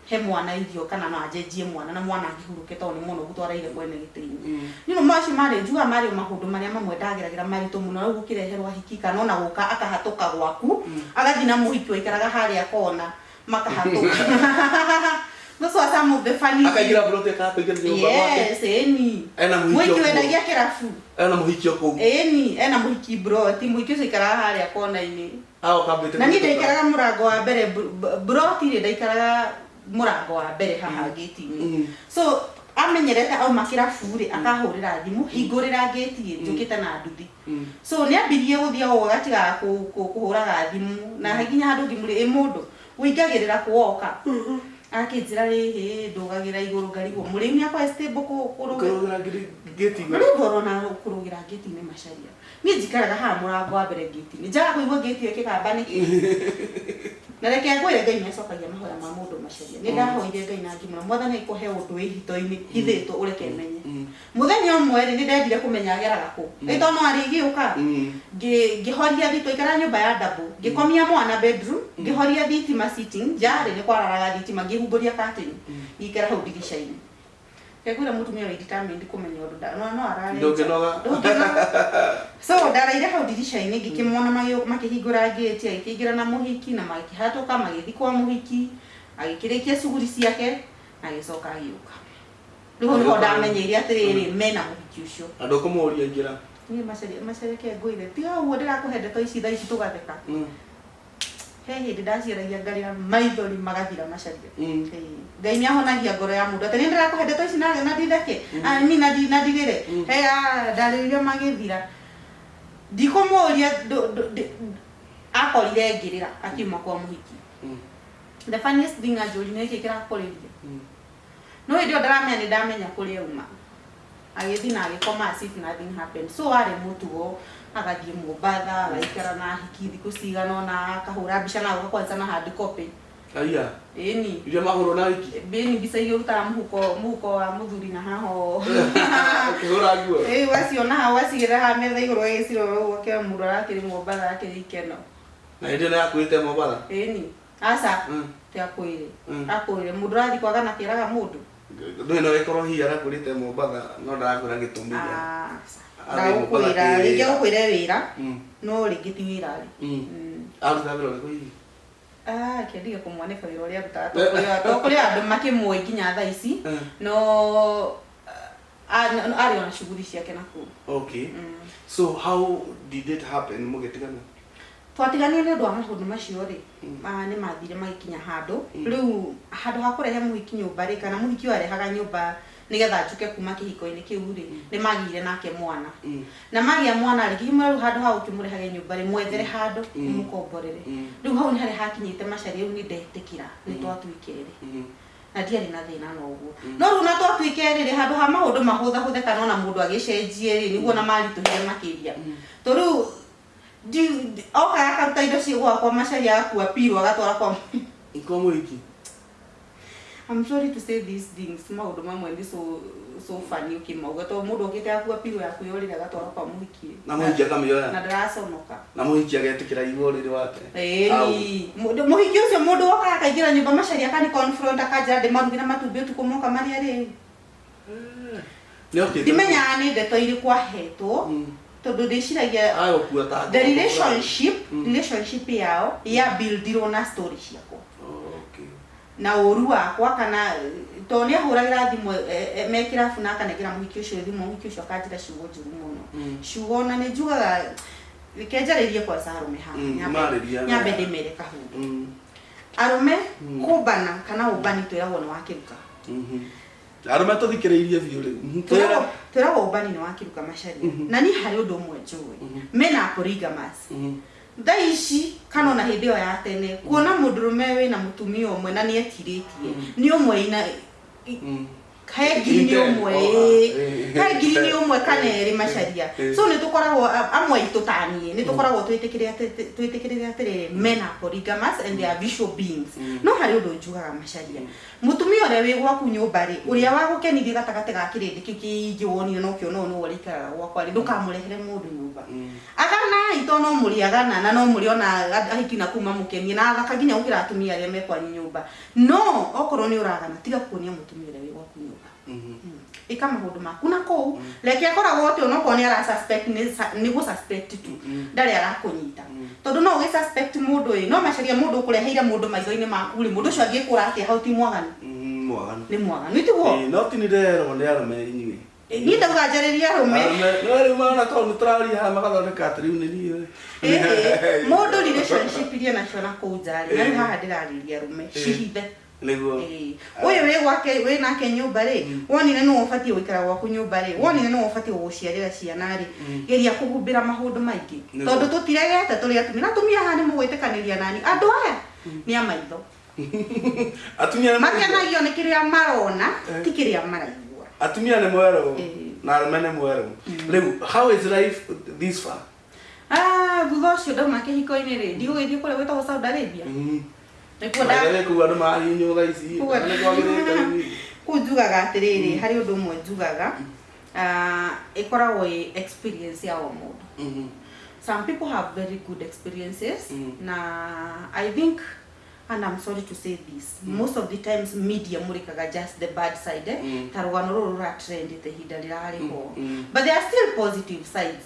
he mwana irio kana no anjenjie mwana na mwana angĩhurũke, tondũ nĩ mũno twaraire kwene gĩtĩ-inĩ. Macio marĩ, njugaga marĩ maũndũ marĩa mamwe ndageragĩra maritũ mũno. Rĩu gũkĩreherwo ahiki kana ona gũka akahatũka gwaku, agathiĩ na mũhiki waikaraga harĩa kona. Makahatũka. Those were some of the funny Akaingĩra mburoti akakũingĩra nyũmba gwake. Yes, ĩni. Ena mũhiki Mũhiki o kũu. wendagia kĩrabu. Ena mũhiki o kũu. Ĩni, ena mũhiki mburoti, mũhiki ũcio aikaraga harĩa kona-inĩ. Agoka ambĩte Na niĩ kũhĩtũka. ndaikaraga mũrango wa mbere mburoti rĩ, ndaikaraga mũrango wa mbere haha ngĩti-inĩ. So amenyerete auma kĩrabu rĩ, akahũrĩra thimũ, hingũrĩra ngĩti ĩ, njũkĩte na nduthi. So nĩ ambirie gũthiĩ o ũguo agatigaga kũhũraga thimũ na nginya handũ ngĩmũria, ĩ mũndũ ũingagĩrĩra kũ woka? Akĩnjĩra rĩhĩ ndũgagĩra igũrũ ngarigwo mũrĩu nĩ akoragwo stable kũrũgĩra. Kũrũgĩra ngĩti igũrũ. Rĩu ngorwo na kũrũgĩra ngĩti-inĩ Macharia. Niĩ njikaraga haha mũrango wa mbere ngĩti-inĩ. Njaga kũigua ngĩti ĩyo ĩkĩgamba nĩkĩ? Na reke ngwĩre Ngai nĩ acokagia mahoya ma mũndũ Macharia. Nĩ ndahoire Ngai na ngĩmwĩra Mwathani angĩkũhe ũndũ wĩ hitho-inĩ hithĩtwo ũreke menye. Mũthenya ũmwe rĩ, nĩ ndendire kũmenya ageraga kũ. Ĩ tondũ no arĩgĩũka. Ngĩhoria thitima, twaikaraga nyũmba ya double. Ngĩkomia mwana bedroom, ngĩhoria thitima sitting, nja rĩ nĩ kwararaga thitima, ngĩhumbũria curtain, ngĩikara hau ndirica-inĩ. Reke ngwĩre mũtumia wĩ determined kũmenya ũndũ no no arare nja. Ndũngĩnoga. Ndũngĩnoga. So ndaraire hau ndirica-inĩ ngĩkĩmona makĩhingũra ngĩti, agĩkĩingĩra na mũhiki na makĩhatũka magĩthiĩ kwa mũhiki, agĩkĩrĩkia cuguri ciake na agĩcoka agĩũka. Rĩu hau nĩho ndamenyeire atĩrĩrĩ mena mũhiki ũcio. Na ndũkũmũria ingĩra. Niĩ Macharia Macharia reke ngwĩre tiga ũguo ndĩrakũhe ndeto ici thaa ici tũgatheka. He hĩndĩ ndaciaragia ngarĩra maithori magathira Macharia. Ĩĩ. Ngai nĩ ahonagia ngoro ya mũndũ atĩ nĩ ndĩrakũhe ndeto ici na nditheke I mean na ndirĩre. He ndarĩrire magĩthira. Ndikũmũria akorire ngĩrĩra akiuma kwa mũhiki. The funniest thing anjũririe nĩkĩ kĩrakũrĩria. No hĩndĩ ĩyo ndaramenya nĩ ndamenya kũrĩa auma. Agĩthiĩ na agĩkoma as if nothing happened. So warĩ mũtugo agathiĩ Mombatha, agaikara na ahiki thikũ cigana ũna, akahũra mbica na agoka kwanza na hard copy. Aya. Ĩni. Iria mahũrwo na ahiki? Ĩni, mbica iria ũrutaga mũhuko, mũhuko wa mũthuri na haha ũũ. Ũkĩhũra nguo? Ĩĩ, ũgaciona haha ũgacigĩrĩra haha metha igũrũ ũgagĩcirora ũguo ũkera mũndũ arakĩrĩ Mombatha akĩrĩ ikeno. Na hĩndĩ ĩyo nĩ akuĩte Mombatha? Ĩni. Aca. Ti akwĩre. Akwĩre. Mũndũ ũrathiĩ kwagana akĩraga mũndũ. Ndũĩ no ĩkorwo hihi arakwĩrĩte Mombatha no ndarakwĩra gĩtũmi gĩa. Aca. Athiĩ Mombatha Ndagũkwĩra, kĩwĩra. rĩngĩ agũkwĩre wĩra, no rĩngĩ ti wĩra rĩ. Arutaga wĩra ũrĩkũ hihi? Ah, reke ndige kũmwanĩka wĩra ũrĩa arutaga tondũ kũrĩ tondũ kũrĩ andũ makĩmũĩ nginya thaa ici, no arĩ ona shughuli ciake nakũu. Okay. So how did it happen mũgĩtigana? Twatiganire nĩ ũndũ wa maũndũ macio rĩ, nĩ mathire magĩkinya handũ, rĩu handũ ha kũrehe mũhiki nyũmba rĩ, kana mũhiki ũyũ arehaga nyũmba nĩgetha njũke kuma kĩhiko-inĩ kĩu rĩ, nĩ magĩire nake mwana. Na magĩa mwana rĩ, ngĩkĩmwĩra rĩu handũ ha ũkĩmũrehage nyũmba rĩ, mwethere handũ ũmũkomborere. Rĩu hau nĩ harĩa hakinyĩte Macharia rĩu nĩ ndetĩkĩra nĩ twatuĩka erĩ. Na ndiarĩ na thĩna na ũguo. No rĩu ona twatuĩka erĩ rĩ, handũ ha maũndũ mahũthahũthe kana ona mũndũ agĩcenjie rĩ, nĩguo ona maritũhire makĩria. Tondũ rĩu okaga akaruta indo cia gwakwa Macharia agakua pillow agatwara kwa Kwa mũhiki? I'm sorry to say these things, maũndũ mamwe nĩ so so funny ũkĩmauga tondũ mũndũ okĩte agakua pillow yaku ya ũrĩrĩ agatwara kwa mũhiki. Na mũhiki akamĩoya? Na ndaraconoka. Na mũhiki agetĩkĩra igua ũrĩrĩ wake? Ĩni. Mũhiki ũcio mũndũ wokaga akaingĩra nyũmba Macharia akani confront akanjĩra ndĩmarugĩre matumbĩ ũtukũ moka marĩa rĩu. Nĩ okĩte. Ndimenyaga nĩ ndeto irĩkũ ahetwo tondũ ndĩciragia Agũkua ta the relationship yao ya buildirwo na story ciakwa. Na ũru wakwa kana tondũ nĩ ahũragĩra thimũ me kĩrabu na akanengera mũhiki ũcio thimũ, mũhiki ũcio akanjĩra ciugo njũru mũno. Ciugo ona nĩ njugaga reke njarĩrie kwanza arũme haha, Marĩria. nyambe ndĩmere kahũndũ. Arũme kũmbana kana ũmbani twĩragwo nĩ wa kĩruka. Arũme tũthikĩrĩirie biũ rĩu. Twĩragwo ũmbani nĩ wa kĩruka Macharia. Na niĩ harĩ ũndũ ũmwe njũĩ. Mena polygamous. Thaa ici kana ona hĩndĩ ĩyo ya tene kuona mũndũrũme wĩna mũtumia ũmwe na nĩ etirĩtie nĩ ũmwe ina he ngiri nĩ ũmwe, he ngiri nĩ ũmwe kana erĩ Macharia. So nĩ tũkoragwo amwe aitũ ta niĩ nĩ tũkoragwo twĩtĩkĩrĩte atĩrĩrĩ men are polygamous and they are visual beings. No harĩ ũndũ njugaga Macharia. Mũtumia ũrĩa wĩ gwaku nyũmba rĩ, ũrĩa wagũkenirie gatagatĩ ga kĩrĩndĩ kĩu kĩingĩ wonire na ũkĩona ũyũ nĩwe ũrĩikaraga gwakwa rĩ, ndũkamũrehere mũndũ nyũmba. Aganai tondũ no mũrĩ agana na no mũrĩ ona ahiki na kũu mamũkenie na athaka nginya gũkĩra atumia arĩa me kwanyu nyũmba. No okorwo nĩ ũragana tiga kuonia mũtumia ũrĩa wĩ gwaku nyũmba. Ĩka maũndũ maku na kũu, reke akoragwo atĩ onokorwo nĩ ara suspect, nĩ gũ suspect tu, ndarĩ arakũnyita, tondũ no ũgĩ suspect mũndũ ĩ, no macaria mũndũ ũkũreheire mũndũ maitho-inĩ maku rĩ, mũndũ ũcio angĩkũra atĩa hau ti mwaganu? Mwaganu. Nĩ mwaganu, itiguo? Ĩĩ, no ti nĩ nderwo nĩ arũme inyuĩ. Niĩ ndauga njarĩrie arũme. Arũme no rĩu marona tondũ nĩ tũraria haha magathondeka atĩ rĩu nĩ niĩ. Ĩĩ, mũndũ relationship iria nacio na kũu nja rĩ, na rĩu haha ndĩrarĩria arũme, cihithe. Nĩguo. Ĩĩ. Ũyũ wĩ gwake, wĩ nake nyũmba rĩ, wonire nĩwe ũbatiĩ gũikara gwaku nyũmba rĩ, wonire nĩwe ũbatiĩ gũgũciarĩra ciana rĩ, geria kũhumbĩra maũndũ maingĩ. Tondũ tũtiregete tũrĩ atumia. Na atumia haha nĩ mũgwĩtĩkanĩria nani. Andũ aya nĩ a maitho. Atumia nĩ Makenagio nĩ kĩrĩa marona, ti kĩrĩa maraigua. Atumia nĩ mwerũ na arũme nĩ mwerũ. Rĩu how is life this far? Ah, thutha ũcio ndauma kĩhiko-inĩ rĩ, ndigũgĩthiĩ kũrĩa gwĩtagwo Saudi Arabia. Nĩkuo By the way, kũu andũ marahihinywo thaa ici. Kũu Nĩ kwagĩrĩte rĩu. Kũu njugaga atĩrĩrĩ, harĩ ũndũ ũmwe njugaga, ĩkoragwo ĩ experience ya o mũndũ. Some people have very good experiences, na I think, and I'm sorry to say this, most of the times media mũrĩkaga just the bad side, eh? Ta rũgano rũrũ rũratrendete ihinda rĩrarĩ ho, but there are still positive sides.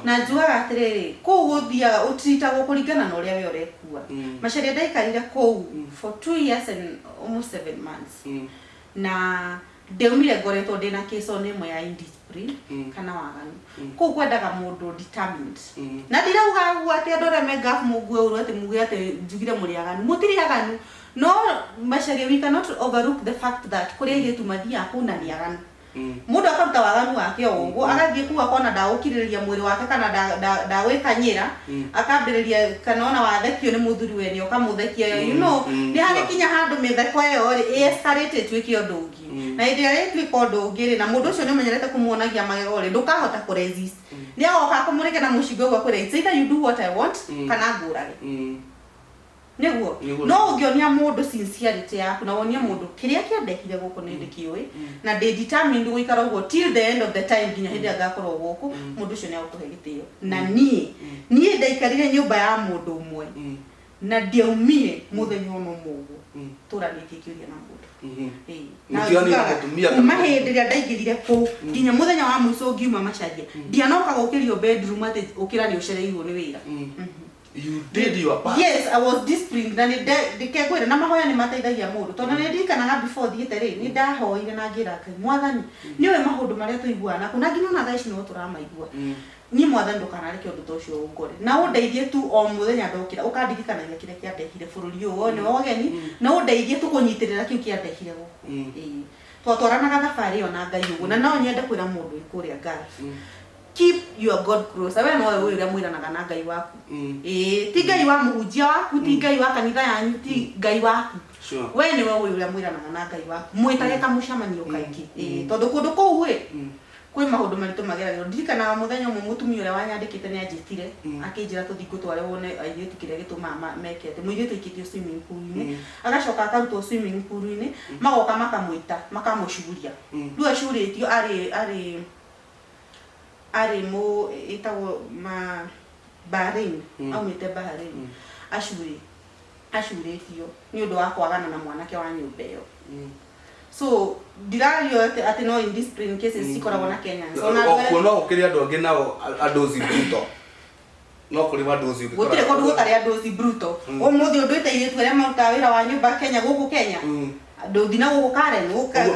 Na njugaga atĩrĩrĩ, kũu gũthiaga ũtritagwo kũringana na ũrĩa we ũrekua. Macaria ndaikarire kũu for 2 years and almost 7 months, na ndaumire ngoretwo ndĩna case ona ĩmwe ya indiscipline kana waganu. Kũu kwendaga mũndũ determined, na ndirauga ũguo atĩ andũ arĩa me Gulf mũngue ũru, atĩ muge atĩ njugire mũrĩ aganu. Mũtirĩ aganu, no Macaria, we cannot overlook the fact that kũrĩ airĩtu mathiaga kũu na nĩ aganu. Mũndũ akaruta waganu wake o ũguo, agathiĩ kũu akona ndagũkirĩrĩria mwĩrĩ wake kana ndagwĩkanyĩra, akambĩrĩria, kana ona wathekio nĩ mũthuri wene ũkamũthekia. Nĩ harĩ kinya handũ mĩtheko ĩyo rĩ ĩ-escalate ĩtuĩke ũndũ ũngĩ, na hĩndĩ ĩrĩa ĩtuĩka ũndũ ũngĩ rĩ, na mũndũ ũcio nĩ ũmenyerete kũmuonagia magego rĩ, ndũkahota kũ-resist. Nĩ agoka akũmũrĩke na mũcinga ũguo akwĩre, "It's either you do what I want kana ngũrage." Nĩguo. Nĩguo. No ũngĩonia mũndũ sincerity yaku na wonie mũndũ kĩrĩa kĩandehire gũkũ nĩ ndĩkĩũĩ na ndĩ determined gũikara ũguo till the end of the time, nginya hĩndĩ ĩrĩa ngakorwo gũkũ, mũndũ ũcio nĩ agũkũhe gĩtĩo. Na niĩ ndaikarire nyũmba ya mũndũ ũmwe na ndiaumire mũthenya ona ũmwe ũguo tũranĩtie kĩũria na mũndũ. Ĩĩ. Na Mũtionire njugaga, mũtumia kuma hĩndĩ ĩrĩa ndaingĩrire kũu nginya mũthenya wa mũico ngiuma Macaria, ndianoka gũkĩrio bedroom atĩ ũkĩra nĩ ũcereirwo nĩ wĩra. You did your part. Yes, I was disciplined, na nĩ ndĩkengwĩra na mahoya nĩ mateithagia mũndũ, tondũ nĩ ndirikanaga before thiĩte rĩ, nĩ ndahoire na ngĩra Ngai, "Mwathani, nĩ ũĩ maũndũ marĩa tũiguaga naku, na nginya ona thaa ici no tũramaigua. Niĩ Mwathani, ndũkanareke ũndũ ta ũcio ũngore, na ũndeithie tu o mũthenya ndokĩra ũkandirikanagia kĩrĩa kĩandehire bũrũri ũyũ wone wa ũgeni, na ũndeithie tu kũnyitĩrĩra kĩu kĩandehire gũkũ." Ĩĩ. Twatwaranaga thabarĩ ĩyo na Ngai ũguo, na no nyende kwĩra mũndũ wĩ kũrĩa Gulf, keep your God close. We nowe ũĩ ũrĩa mwĩranaga na Ngai waku. Ĩĩ, ti Ngai wa mũhunjia waku, ti Ngai wa kanitha yanyu, ti Ngai waku. We nĩwe ũĩ ũrĩa mwĩranaga na Ngai waku. Mwĩtage kamũcemanio kaingĩ. Ĩĩ, tondũ kũndũ kũu ĩ kwĩ maũndũ maritũ mageragĩrwo. Ndirikanaga mũthenya ũmwe mũtumia ũrĩa wanyandĩkĩte nĩ anjĩtire, akĩnjĩra tũthiĩ ngũtware wone airĩtu kĩrĩa gĩtũmaga meke atĩ mũirĩtu aikĩtio swimming pool-inĩ, agacoka akarutwo swimming pool-inĩ, magoka makamũita, makamũcuria. Rĩu acurĩtio arĩ mũ ĩtagwo ma Bahrain, aumĩte Bahrain, acurĩtio nĩ ũndũ wa kwagana na mwanake wa nyũmba ĩyo. So ndirario atĩ no indiscipline cases cikoragwo na Kenyans. Ona andũ Okuo no gũkĩrĩ andũ angĩ nao andũci brutal, no kũrĩ andũci. Gũtirĩ kũndũ gũtarĩ andũci brutal. Ũmũthĩ ũndũ ĩte airĩtu arĩa marutaga wĩra wa nyũmba Kenya, gũkũ Kenya, ndũthi na gũkũ Karen Ũguo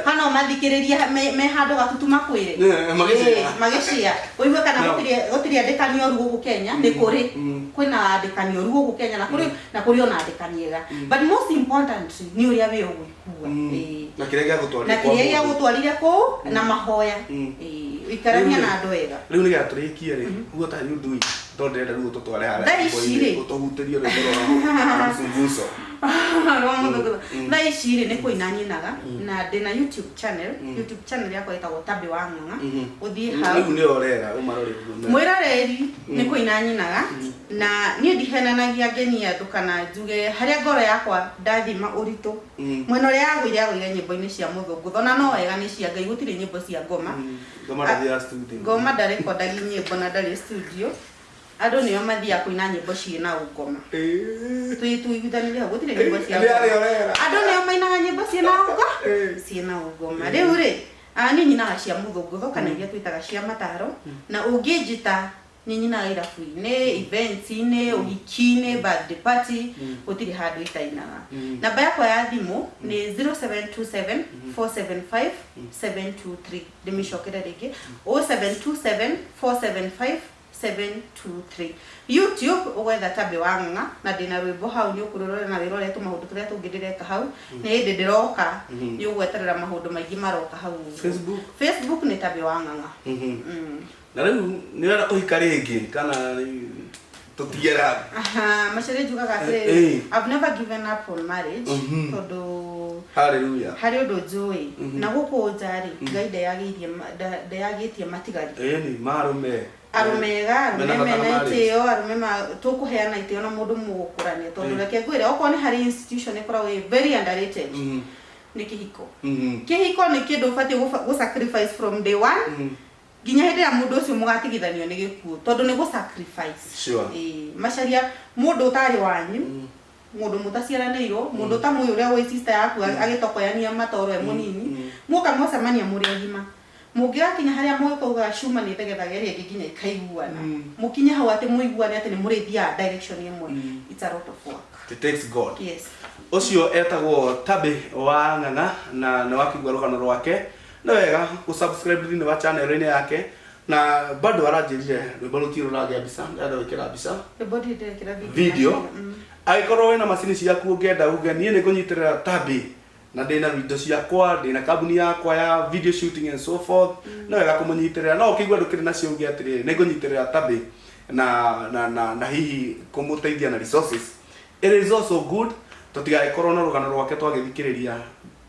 kana ũmathikĩrĩrie me handũ gatutu makwĩre. Magĩcĩa. Ĩĩ, magĩcĩa ũigue kana No. gũtirĩ andĩkani oru gũkũ Kenya. Nĩ kũrĩ, kwĩna andĩkani oru gũkũ Kenya, na kũrĩ ona andĩkani ega, but most important nĩ ũrĩa we ũgwĩkua. Ĩĩ. Na kĩrĩa gĩagũtwarire Na kwa kĩrĩa mũndũ. Gĩagũtwarire kũu na mahoya. Ĩĩ, ũikarania Rĩu na andũ ega. Rĩu nĩgetha tũrĩkie rĩ, what are you doing? Tondũ ndĩrenda rĩu ũtũtware harĩa Thaa ici rĩ. Ũtũhutĩrie rwĩmbo rwa mzunguzo. Rwa mũthũngũtho. Thaa ici rĩ, nĩ kũina nyinaga, na ndĩna YouTube channel. YouTube channel yakwa ĩtagwo Tabi wa Ng'ang'a. Ũthiĩ hau. Rĩu nĩyo ũrera ũmarore ũguo. Mwĩroreri, nĩ kũina nyinaga, na niĩ ndihenanagia ngenia andũ kana njuge harĩa ngoro yakwa ndathima ũritũ. Mwena ũrĩa yagũire, yagũire nyĩmbo-inĩ cia mũthũngũtho, na no wega nĩ cia Ngai, gũtirĩ nyĩmbo cia ngoma. Ngoma ndathiaga studio. Ngoma ndarekondagi nyĩmbo na ndarĩ studio. Andũ nĩo mathiaga kũina nyĩmbo ciĩna ũngoma. Tũiguithanĩrie hau, gũtirĩ nyĩmbo cia Nĩ ngoma. arĩa ũrera. Andũ nĩo mainaga nyĩmbo ciĩna ũngoma. Rĩu rĩ, Niĩ nyinaga cia mũthũngũtho kana iria twĩtaga cia mataro, na ũngĩnjĩta nĩ nyinaga irabu-inĩ, events-inĩ, ũhiki-inĩ, birthday party, gũtirĩ handũ itainaga. Namba yakwa ya thimũ nĩ 0727 475 723. Ndĩmĩcokere rĩngĩ, 0727 475 723. YouTube ũgwetha Tabby wa Ng'ang'a, na ndĩna rwĩmbo hau, nĩ ũkũrũrora na wĩrore tũmaũndũ tũrĩa tũngĩ ndĩreka hau. Nĩ hĩndĩ ndĩroka, nĩ ũgweterera maũndũ maingĩ maroka hau ũguo. Facebook? Facebook nĩ Tabby wa Ng'ang'a. Na rĩu nĩ ũrenda kũhika rĩngĩ kana tũtigere hau? Aha, Macharia, njugaga atĩrĩrĩ, I've never given up on marriage, tondũ Hallelujah. Harĩ ũndũ njũĩ, na gũkũ nja rĩ, Ngai ndeyagĩtie matigari. Ĩni, marume. Arũme ega, arũme Mena bata na mena marriage. itĩo, arũme ma tũkũheana itĩo na mũndũ mũgũkũrania, tondũ reke ngwĩre, okorwo nĩ harĩ institution ĩkoragwo ĩ very underrated, nĩ kĩhiko. Kĩhiko nĩ kĩndũ ũbatiĩ gũ sacrifice from day one nginya hĩndĩ ĩrĩa mũndũ ũcio mũgatigithanio nĩ gĩkuũ, tondũ nĩ gũ sacrifice. Ĩĩ, Macharia, mũndũ ũtarĩ wanyu, mũndũ mũtaciaranĩirwo, mũndũ ũtamũĩ ũrĩa ũĩ sister yaku agĩtokoyania matoro e mũnini, muoka mwacemania mũrĩ agima, mũngĩgakinya harĩa mũgĩkaugaga cuma nĩ ĩthegethaga ĩrĩa ĩngĩ nginya ikaiguana, mũkinye hau atĩ mũiguane atĩ nĩ mũrĩthiaga direction ĩmwe, it's a lot of work. It takes God. Yes. Ũcio etagwo Tabby wa Ng'ang'a, na nĩ wakĩigua rũgano rwake. Nĩ wega gũ-subscribe thĩinĩ wa channel-inĩ yake, na bado aranjĩrire rwĩmbo rũtirĩ rũragĩa mbica, ndĩrenda gwĩkĩra mbica. Rwĩmbo ndirĩ ndĩrekĩra video. Video. Angĩkorwo wĩna macini ciaku ũngĩenda uge niĩ nĩ ngũnyitĩrĩra Tabby na ndĩna indo ciakwa, ndĩna kambuni yakwa ya video shooting and so forth, nĩ wega kũmũnyitĩrĩra. No ũkĩigua ndũkĩrĩ nacio, uge atĩrĩrĩ, nĩ ngũnyitĩrĩra Tabby na hihi kũmũteithia na resources, it is also good. Tũtigagĩkorwo na rũgano rwake twagĩthikĩrĩria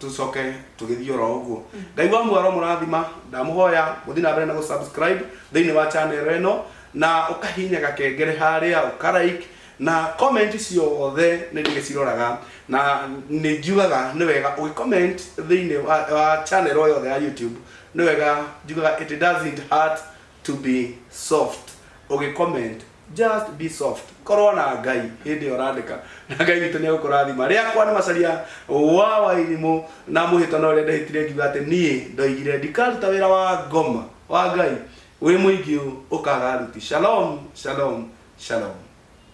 tũcoke tũgĩthiĩ oro ũguo. Ngai wa muoyo mũrathima. Ndamũhoya mũthiĩ na mbere na gũ-subscribe thĩinĩ wa channel ĩno, na ũkahihinya gakengere harĩa, ũka like na comment ciothe nĩ ndĩgĩciroraga, na nĩ njugaga nĩ wega ũgĩ comment thĩinĩ wa channel o yothe ya YouTube. Nĩ wega, njugaga it doesn't hurt to be soft. Ũgĩ comment, just be soft, korwo na Ngai hĩndĩ ĩyo ũrandĩka, na Ngai witũ nĩ egũkũrathima. Rĩakwa nĩ Macaria wa Wairimũ, na mũhĩtano ũrĩa ndehĩtire ngiuga atĩ niĩ ndoigire ndikaruta wĩra wa ngoma wa Ngai wĩ mũingĩ ũũ ũkaga aruti. Shalom, shalom, shalom.